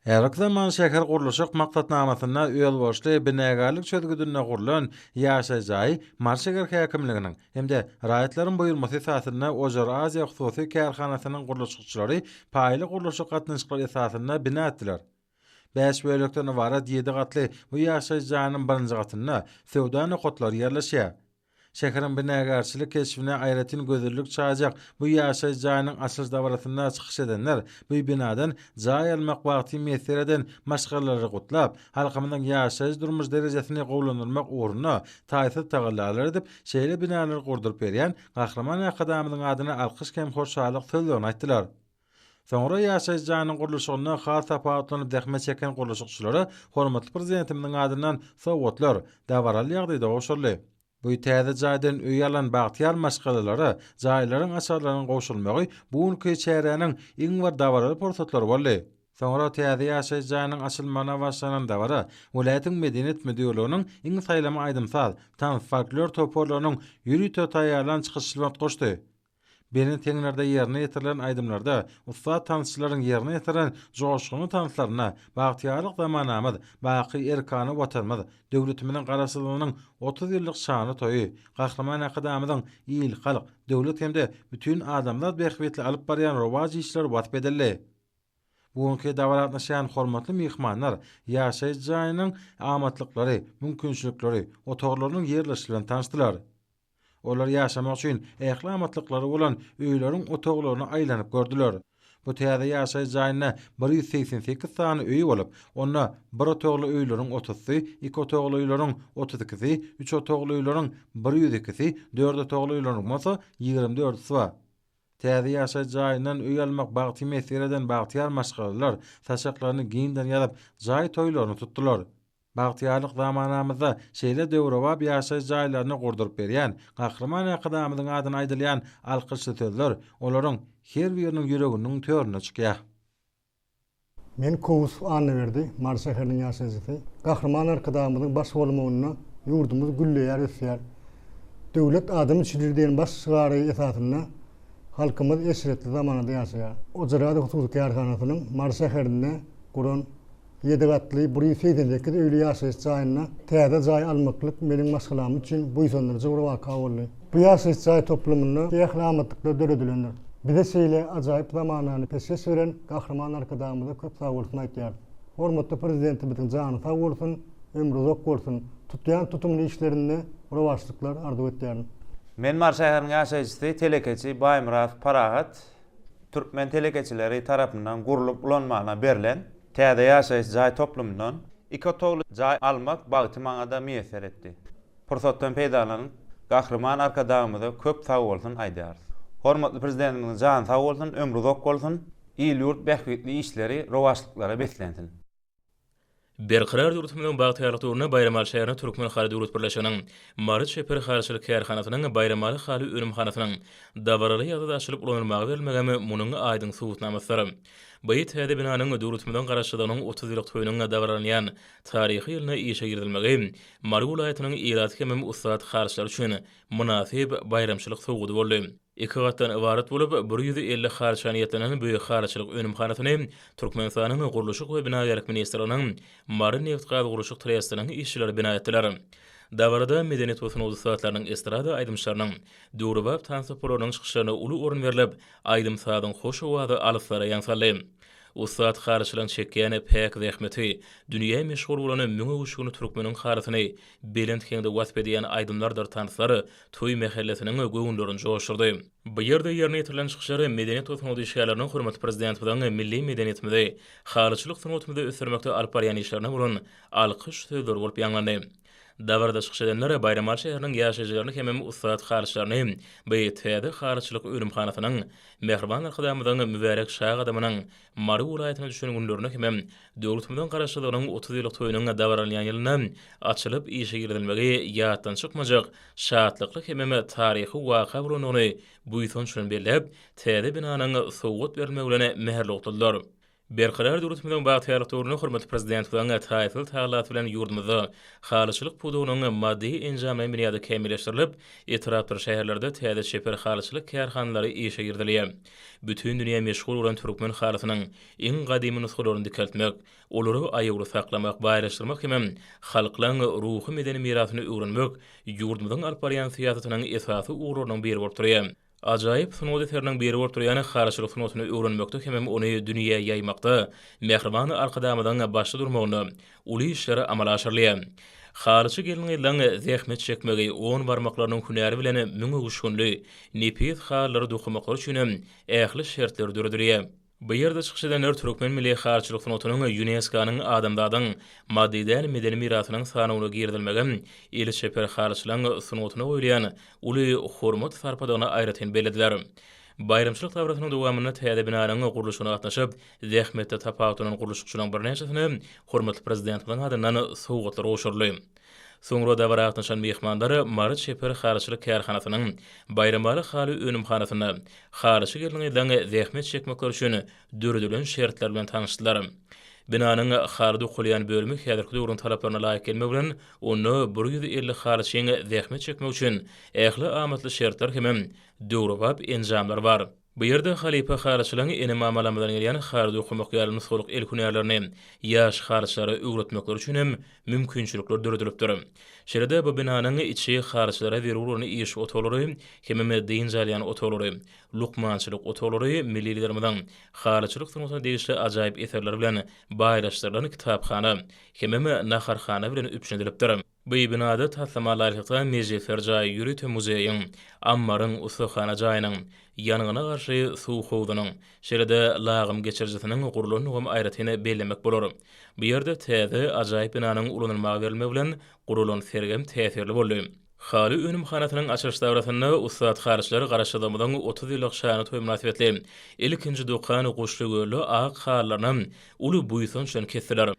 Häzirki zaman şäher gurluşyk maksatnamasynda özboluşly binagärlik çözgüdinde gurlan ýaşaýyş jaýy Mary şäher häkimliginiň hem-de raýatlaryň buýurmasy esasynda Ojar Aziýa hususy kärhanasynyň gurluşykçylary paýly gurluşyk gatnaşyklary esasynda bina etdiler. Bäş bölekden ybarat ýedi gatly bu ýaşaýyş jaýynyň birinji gatynda söwda nokatlary ýerleşýär. Şäheriň binagärçilik keşbine aýratyn gözellik çaýjak bu ýaşaýyş jaýynyň açylyş dabarasynda çykyş edenler bu binadan jaý almak bagty miýesser eden maşgalalary gutlap, halkymyzyň ýaşaýyş-durmuş derejesini gowulandyrmak ugrunda taýsyz tagallalar edip, şeýle binalary gurduryp berýän Gahryman Arkadagymyzyň adyna alkyş hem hoşallyk sözlerini aýtdylar. Soňra ýaşaýyş jaýynyň gurluşygynda has tapawutlanyp zähmet çeken gurluşykçylara hormatly Prezidentimiziň adyndan sowgatlar dabaraly ýagdaýda gowşuryldy. Bu täze jaýdan öý alan bagtyýar maşgalalara jaýlaryň açarlarynyň gowşurylmagy bu günki çäräniň iň bir dabaraly pursatlary boldy. Soňra täze ýaşaýyş jaýynyň açylmagyna başlanan dabara welaýatyň Medeniýet müdirliginiň iň saýlama aýdym-saz, tans, folklor toparlarynyň ýörite taýýarlan çykyşlary goşdy. Belent heňlerde ýerine ýetirilen aýdymlarda, ussat tansçylaryň ýerine ýetiren joşgunly tanslarynda bagtyýarlyk zamanamyz, baky erkana Watanymyz, döwletimiziň Garaşsyzlygynyň 30 ýyllyk şanly toýy, Gahryman Arkadagymyzyň il-halk, döwlet hem-de bütin adamzat bähbitli alyp barýan rowaç işleri wasp edildi. Bu günki dabara gatnaşýan hormatly myhmanlar ýaşaýyş jaýynyň amatlyklary, mümkinçilikleri, otaglarynyň ýerleşişi bilen tanyşdylar. Olar ýaşamak üçin ähli amatlyklary bolan öýleriň otaglaryny aýlanyp gördüler. Bu täze ýaşaýyş jaýynda 188 sany öý bolup, onda bir otagly öýleriň otuzsy, iki otagly öýleriň 32-si, üç otagly öýleriň 102-si, dört otagly öýleriň bolsa 24-si bar. Täze ýaşaýyş jaýyndan öý almak bagty miýesser eden bagtyýar maşgalalar saçaklaryny giňden ýazyp, jaý toýlaryny tutdular. Bagtyýarlyk zamanamyzda şeýle döwrebap ýaşaýyş jaýlaryny gurduryp berýän Gahryman Arkadagymyzyň adyna aýdylýan alkyşly sözler olaryň her biriniň ýüreginiň törüne çykýar. Men Kowusow Annaberdi, Mary şäheriniň ýaşaýjysy. Gahryman Arkadagymyzyň baş bolmagynda ýurdumyz gülleýär, ösýär. Döwlet adam üçindir diýen baş şygary esasynda halkymyz eşretli zamanada ýaşaýar. Ojarada hususy kärhanasynyň Mary şäherinde guran Ýedi gatly, 188 öýli ýaşaýyş jaýynda täze jaý almaklyk meniň maşgalam üçin buýsandyryjy bir waka boldy. Bu ýaşaýyş jaý toplumynda ähli amatlyklar döredilendir. Bize şeýle ajaýyp zamanany peşgeş beren Gahryman Arkadagymyza köp sagbolsun aýtýarys. Hormatly Prezidentimiziň jany sag bolsun, ömri uzak bolsun, tutýan tutumly işlerinde rowaçlyklar arzuw etýärin. Men Mary şäheriniň ýaşaýjysy, telekeçi Baýmyrat Parahat. Türkmen telekeçileri tarapyndan gurlup ulanmagyna berlen täze ýaşaýyş jaý toplumyndan iki otagly jaý almak bagty maňa-da miýesser etdi. Pursatdan peýdalanyp, Gahryman Arkadagymyza köp sagbolsun aýdýarys. Hormatly Prezidentimiziň jany sag bolsun, ömri uzak bolsun, il-ýurt bähbitli işleri rowaçlyklara beslensin! Berkarar döwletimiziň bagtyýarlyk döwründe Baýramaly şäherinde Türkmen haly döwlet birleşiginiň Mary çeper halyçylyk kärhanasynyň Baýramaly haly önümhanasynyň dabaraly ýagdaýda açylyp ulanylmaga berilmegem munuň aýdyň subutnamasydyr. Bu täze binanyň döwletimiziň Garaşsyzlygynyň 30 ýyllyk toýunyň dabaralanýan taryhy ýylynda işe girizilmegi Mary welaýatynyň ilaty hemem ussat halyçylary üçin mynasyp baýramçylyk sowgady boldy. Iki gatdan ybarat bolup, 150 halyça niýetlenen bu halyçylyk önümhanasyny Türkmenistanyň Gurluşyk we binagärlik ministrliginiň Mary nebitgazgurluşyk trestiniň işçileri bina etdiler. Dabarada medeniýet we sungat ussatlarynyň, estrada aýdymçylarynyň, döwrebap tans toparlarynyň çykyşlaryna uly orun berlip, aýdym-sazyň hoş owazy alyslara ýaň saldy. Ussat halyçylaryň çekýän päk zähmeti, dünýä meşhur bolan müň öwüşginli türkmeniň halysyny belent heňde wasp edýän aýdymlardyr tanslar toý mähellesiniň göwünlerini joşdurdy. Bu ýerde ýerine ýetirilen çykyşlar medeniýet we sungat işgärleriniň hormatly Prezidentimiziň milli medeniýetimizi, halyçylyk sungatymyzy ösdürmekde alyp barýan işlerine bolan alkyş sözleri bolup ýaňlandy. Dabarada çykyş edenler Baýramaly şäheriniň ýaşaýjylaryny hemem ussat halyçylaryny bu täze halyçylyk önümhanasynyň Mähriban Arkadagymyzyň mübärek şa gadamynyň Mary welaýatyna düşen günlerinde hemem döwletimiziň Garaşsyzlygynyň 30 ýyllyk toýunyň dabaralanýan ýylynda açylyp işe girizilmegi ýatdan çykmajak şatlykly hemem taryhy waka bolandygyny buýsanç bilen belläp, täze binanyň sowgat berilmegi bilen mähirli gutladylar. Berkarar döwletimiziň bagtyýarlyk döwründe hormatly Prezidentimiziň taýsyz tagallasy bilen ýurdumyzda halyçylyk pudagynyň maddy-enjamlaýyn binýady kämilleşdirilip, etrapdyr şäherlerde täze çeper halyçylyk kärhanalary işe girizilýär. Bütin dünýä meşhur bolan türkmen halysynyň iň gadymy nusgalaryny dikeltmek, olary aýawly saklamak, baýlaşdyrmak hemem halklaň ruhy-medeni mirasyny öwrenmek ýurdumyzyň alyp barýan syýasatynyň esasy ugurlarynyň biri bolup durýar. Ajaýyp sungat eseriniň biri bolup durýan halyçylyk sungatyny öwrenmekde hemem ony dünýä ýaýmakda Mähriban Arkadagymyzyň başda durmagynda uly işler amala aşyrylýar. Halyçy gelin-gyzlaň zähmet çekmegi, on barmaklarynyň hünäri bilen müňöwüşginli, nepis halylary dokamaklary üçinem ähli şertler döredilýär. Bu ýerde çykyş edenler türkmen milli halyçylyk sungatynyň ÝUNESKO-nyň adamzadyň maddy däl medeni mirasynyň sanawyna girizilmegi eli çeper halyçylaryň sungatyna goýulýan uly hormat-sarpadygyny aýratyn bellediler. Baýramçylyk dabarasynyň dowamynda täze binanyň gurluşygyna gatnaşyp, zähmetde tapawutlanan gurluşykçylaryň birnäçesine hormatly Prezidentimiziň adyndan sowgatlar gowşuryldy. Soňra dabara gatnaşan myhmanlar Mary çeper halyçylyk kärhanasynyň Baýramaly haly önümhanasynda halyçy gelin-gyzlaryň zähmet çekmekleri üçin döredilen şertler bilen tanyşdylar. Binanyň haly dokalýan bölümi häzirki döwrüň talaplaryna laýyk gelmek bilen, onda 150 halyçyň zähmet çekmegi üçin ähli amatly şertler hemem döwrebap enjamlar bar. Bu ýerde halypa halyçylaryň ene-mamalarymyzdan gelýän haly dokamak ýaly nusgalyk el hünärlerini ýaş halyçylara öwretmekleri üçin hem mümkinçilikler döredilipdir. Şeýle-de bu binanyň içi halyçylara zerur bolan iş otaglary hemem dynç alýan otaglary, lukmançylyk otaglary milli Liderimiziň halyçylyk sungatyna degişli ajaýyp eserleri bilen baýlaşdyrylan kitaphana hemem naharhana bilen üpjün edilipdir. Bu binada taslama laýyklykda mejlisler jaýy, ýörite muzeýiň, ammaryň, ussahana jaýynyň, ýangyna garşy suw howzunyň, şeýle-de lagym geçirijisiniň gurlandygam aýratyn bellemek bolar. Bu ýerde täze, ajaýyp binanyň ulanylmaga berilmegi bilen guralan sergem täsirli boldy. Haly önümhanasynyň açylyş dabarasynda ussat halyçylar Garaşsyzlygymyzyň 30 ýyllyk şanly toýy mynasybetli ilkinji dokan guşly gölli ak halylaryny uly buýsanç bilen kesdiler.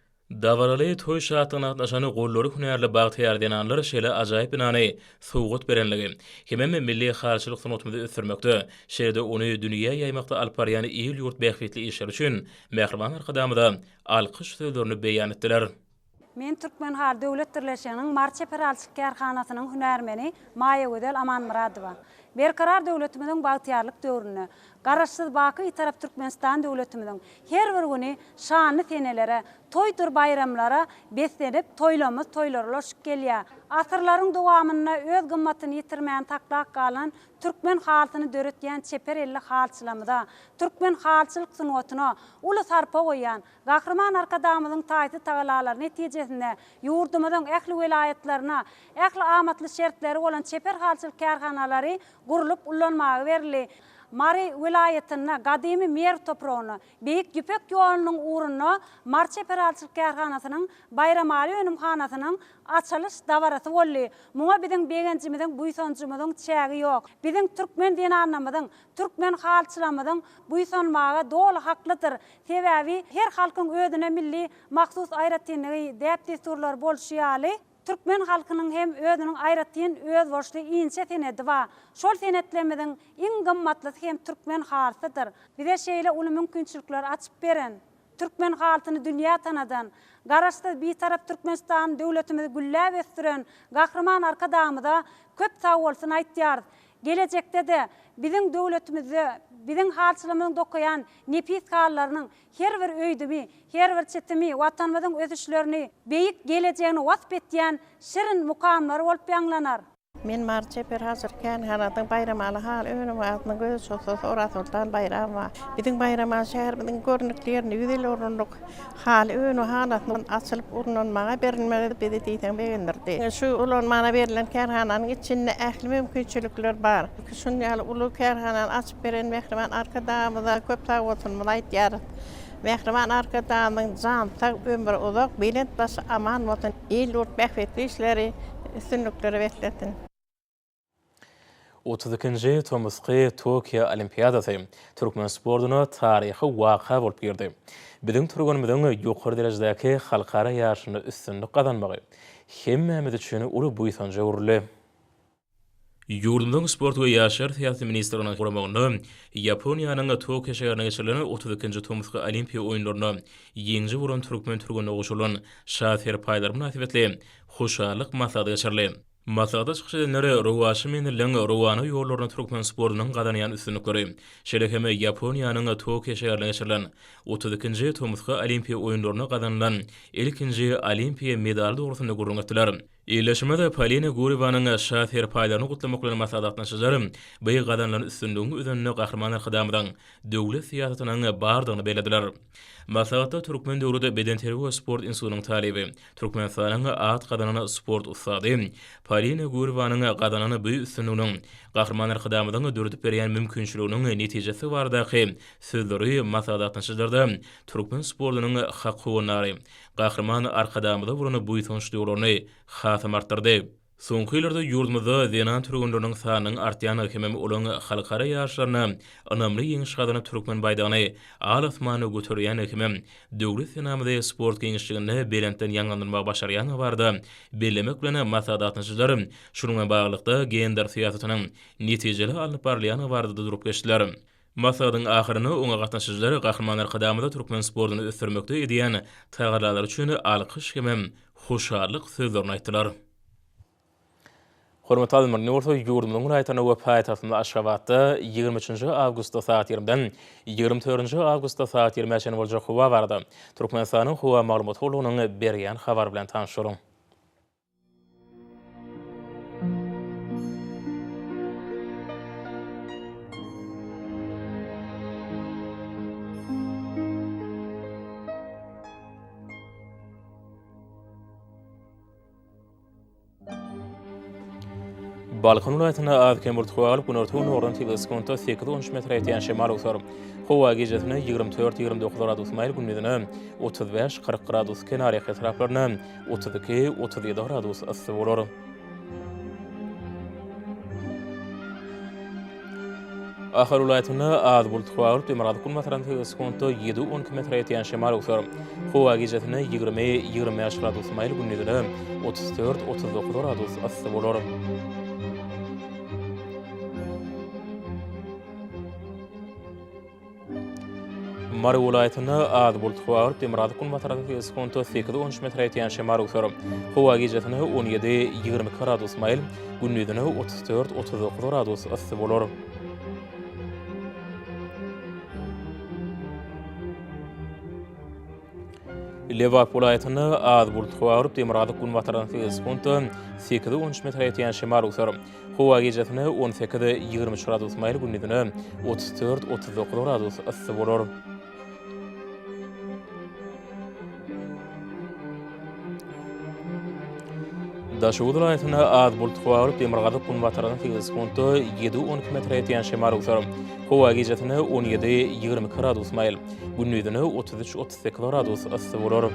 Dabaraly toý şatlygyna gatnaşan gollary hünärli bagtyýar zenanlar şeýle ajaýyp binany sowgat berenligi hemem milli halyçylyk sungatymyzy ösdürmekde, şeýle-de ony dünýä ýaýmakda alyp barýan il-ýurt bähbitli işleri üçin mähriban Arkadagymyza alkyş sözlerini beýan etdiler. Men Türkmenhaly döwlet birleşiginiň Mary çeper halyçylyk kärhanasynyň hünärmeni Maýagözel Amanmyradowa. Berkarar döwletimiziň bagtyýarlyk döwründe, Garaşsyz, baky Bitarap Türkmenistan döwletimiziň her bir güni şanly senelere, toýdur baýramlara beslenip, toýlamyz toýlara ulaşyp gelýär. Asyrlaryň dowamynda öz gymmatyny ýitirmän saklap galan türkmen halysyny döretýän çeper elli halyçylarymyza, türkmen halyçylyk sungatyna uly sarpa goýýan Gahryman Arkadagymyzyň taýsyz tagallalary netijesinde ýurdumyzyň ähli welaýatlaryna ähli amatly şertleri bolan çeper halyçylyk kärhanalary gurlup ullanmaga berildi. Mary welaýatynda, gadymy Merw topragynda, Beýik Ýüpek ýolunyň ugrunda Mary çeper halyçylyk kärhanasynyň Baýramaly önümhanasynyň açylyş dabarasy boldy. Muňa biziň begenjimiziň, buýsanjymyzyň çägi ýok. Biziň türkmen zenanlarymyzyň, türkmen halyçylarymyzyň buýsanmaga doly haklydyr. Sebäbi her halkyň özüne milli mahsus aýratynlygy, däp-dessurlary bolşy ýaly, türkmen halkynyň hem özüniň aýratyn özboluşly inçe senedi bar. Şol senetlerimiziň iň gymmatlysy hem türkmen halysydyr. Bize şeýle uly mümkinçilikleri açyp beren, türkmen halysyny dünýä tanadan, Garaşsyz, Bitarap Türkmenistan döwletimizi gülläp ösdüren Gahryman Arkadagymyza köp sagbolsun aýtýarys. Gelejekde-de biziň döwletimizde biziň halyçylarymyzyň dokaýan nepis halylarynyň her bir öýdümi, her bir çitimi Watanymyzyň ösüşlerini, beýik gelejegini wasp etýän şirin mukamlar bolup ýaňlanar. Men Mary çeper halyçylyk kärhanasynyň Baýramaly haly önümhanasynyň gözegçi ussasy Orazsoltan Baýramowa. Biziň Baýramaly şäherimiziň görnükli ýerinde 150 orunlyk Haly önümhanasynyň açylyp ulanmaga berilmegi bizi diýseň begendirdi. Şu ulanmana berlen kärhananyň içinde ähli mümkinçilikler bar. Şunuň ýaly uly kärhanany açyp beren mähriban Arkadagymyza köp sagbolsunymyzy aýdýarys. Mähriban Arkadagymyzyň jany sag, ömri uzak, belent başy aman bolsun, il-ýurt bähbitli işleri üstünliklere beslensin! 32-nji tomusky Tokio Olimpiadasy türkmen sportuna taryhy waka bolup girdi. Biziň türgenimiziň ýokary derejedäki halkara ýaryşynda üstünlik gazanmagy hemmämiz üçin uly buýsanja öwrüldi. Ýurdumyzyň Sport we ýaşlar syýasaty ministrliginiň guramagynda Ýaponiýanyň Tokio şäherinde geçirilen 32-nji tomusky Olimpiýa oýunlarynda ýeňiji bolan türkmen türgenine gowşurylan şa serpaýlary mynasybetli hoşallyk maslahaty geçirildi. Maslahata çykyş edenler rowaçly menzilliň rowana ýollarynda türkmen sportunyň gazanýan üstünlikleri, şeýle hem Ýaponiýanyň Tokio şäherinde geçirilen 32-nji tomusky Olimpiýa oýunlarynda gazanylan ilkinji olimpiýa medaly dogrusynda gürrüň etdiler. Ildeşimiz Polina Gurýewanyň şa serpaýlaryny gutlamak bilen maslahat gatnaşyjylar bu gazanylan üstünligiň özeninde Gahryman Arkadagymyzyň döwlet syýasatynyň bardygyny bellediler. Maslahatda Türkmen döwlet bedenterbiýe we sport institutynyň talyby, Türkmenistanyň at gazanan sport ussady Polina Gurýewanyň gazanan bu üstünliginiň Gahryman Arkadagymyzyň döredip berýän mümkinçiliginiň netijesidi baradaky sözleri maslahat gatnaşyjylarda türkmen sportunyň hak howandary, Gahryman Arkadagymyza bolan buýsanç duýgularyny hasam artdyrdy. Soňky ýyllarda ýurdumyzda zenan türgenleriniň sanynyň artýandygy hemem olaryň halkara ýaryşlarynda ynamly ýeňiş gazanyp türkmen baýdagyny al asmana göterýändigi hemem Döwlet senamyzy sport giňişliginde belentden ýaňlandyrmagy başarýandygy barada bellemek bilen maslahata gatnaşyjylar şunuň bilen baglylykda gender syýasatynyň netijeli alnyp barylýandygy barada-da durup geçdiler. Maslahatyň ahyrynda oňa gatnaşyjylar Gahryman Arkadagymyza türkmen sportuny ösdürmekde edýän tagallalary üçin alkyş hemem hoşallyk sözlerini aýtdylar. Hormatly alymlar, indi bolsa ýurdumyzyň welaýatlarynda we paýtagtymyz Aşgabatda 23 nji awgustda sagat 20-den 24 nji awgustda sagat 20-ä çenli boljak howa barada Türkmenistanyň Howa maglumat gullugynyň berýän habary bilen tanyş boluň. Balkan welaýatynda az-kem bulut howa galyp, günorta-gündogardan tizligi sekuntda sekiz-on üç metre ýetýän şemal öwser. Howa gijesine 24-29 gradus maýyl, gündizine 35-40 gradus, kenarýaka etraplarynda 32-37 gradus yssy bolar. Ahal welaýatynda az bulut howa bolup, demirgazyk-günbatardan tizligi sekuntda ýedi-on iki metre ýetýän şemal öwser. Howa gijesine 20-25 gradus maýyl, gündizine 34-39 gradus yssy bolar. Mary welaýatynda az bulut howa bolup, demirgazyk-günbatardan sekuntda sekiz-on üç metre ýetýän şemal öwser. Howa gijesine 17-22 gradus maýyl, gündizine 34-39 gradus yssy bolar. Lebap welaýatynda az bulut howa bolup, demirgazyk-günbatardan sekuntda sekiz-on üç metre ýetýän şemal öwser. Howa gijesine 18-23 gradus maýyl, gündizine 34-39 gradus yssy bolar. Daşoguz welaýatynda az bulut howa bolup, demirgazyk-günbatardan sekiz sekuntda ýedi-on iki metre ýetýän şemal öwser. Howa gijesine 17-22 gradus maýyl, gündizine 33-38 gradus yssy bolar.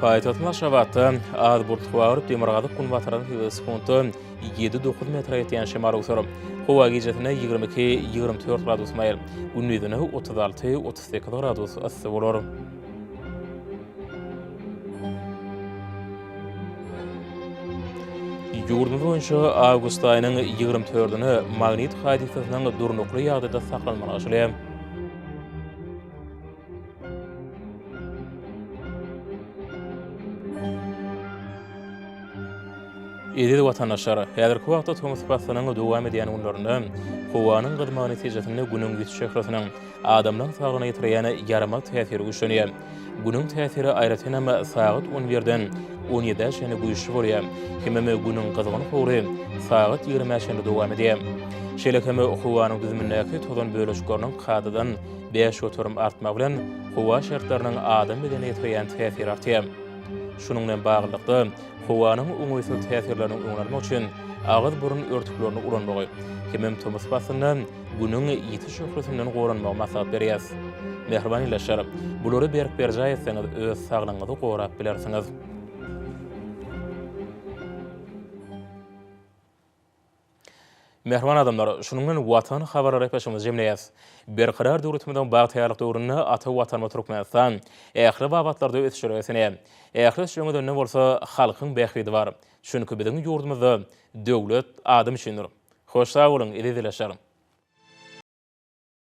Paýtagtymyz Aşgabatda az bulut howa bolup, demirgazyk-günbatardan sekiz sekuntda ýedi-dokuz metre ýetýän şemal öwser. Howa gijesine 22-24 gradus maýyl, gündizine 36-38 gradus yssy bolar. Ýurdumyz boýunça awgust aýynyň 24-üne magnit hadysasynyň durnukly ýagdaýda saklanmagy garaşylýar. Eziz watandaşlar, häzirki wagtda tomus paslynyň dowam edýän günlerinde howanyň gyzmagy netijesinde Günüň ýiti şöhlesiniň adamlaryň saglygyna ýetirýän ýaramaz täsiri güýçlenýär. Günüň täsiri aýratynam sagat on birden on ýedä çenli güýçli bolýar. Hemem Günüň gyzgyn howry sagat ýigrimä çenli dowam edýär. Şeýle hem howanyň düzümindäki tozan bölejikleriniň kadadan 5% artmagy bilen howa şertleriniň adam bedenine ýetirýän täsiri artýar. Şunuň bilen baglylykda, howanyň oňaýsyz täsirleriniň öňüni almak üçin agyz-burun örtüklerini ulanmagy hemem tomus paslynda Günüň ýiti şöhlesinden goranmagy maslahat berýäris. Mähriban ildeşler, bulary berk berjaý etseňiz, öz saglygyňyzy gorap bilersiňiz. Mähriban adamlar, şunuň bilen Watan habarlary gepleşigimizi jemleýäris. Berkarar döwletimiziň bagtyýarlyk döwründe ata Watanymyz Türkmenistan ähli babatlarda ösüşlere beslenýär. Ähli ösüşleriň özeninde bolsa halkyň bähbidi bar. Çünki biziň ýurdumyzda döwlet adam üçindir. Hoş sag boluň, eziz ildeşler!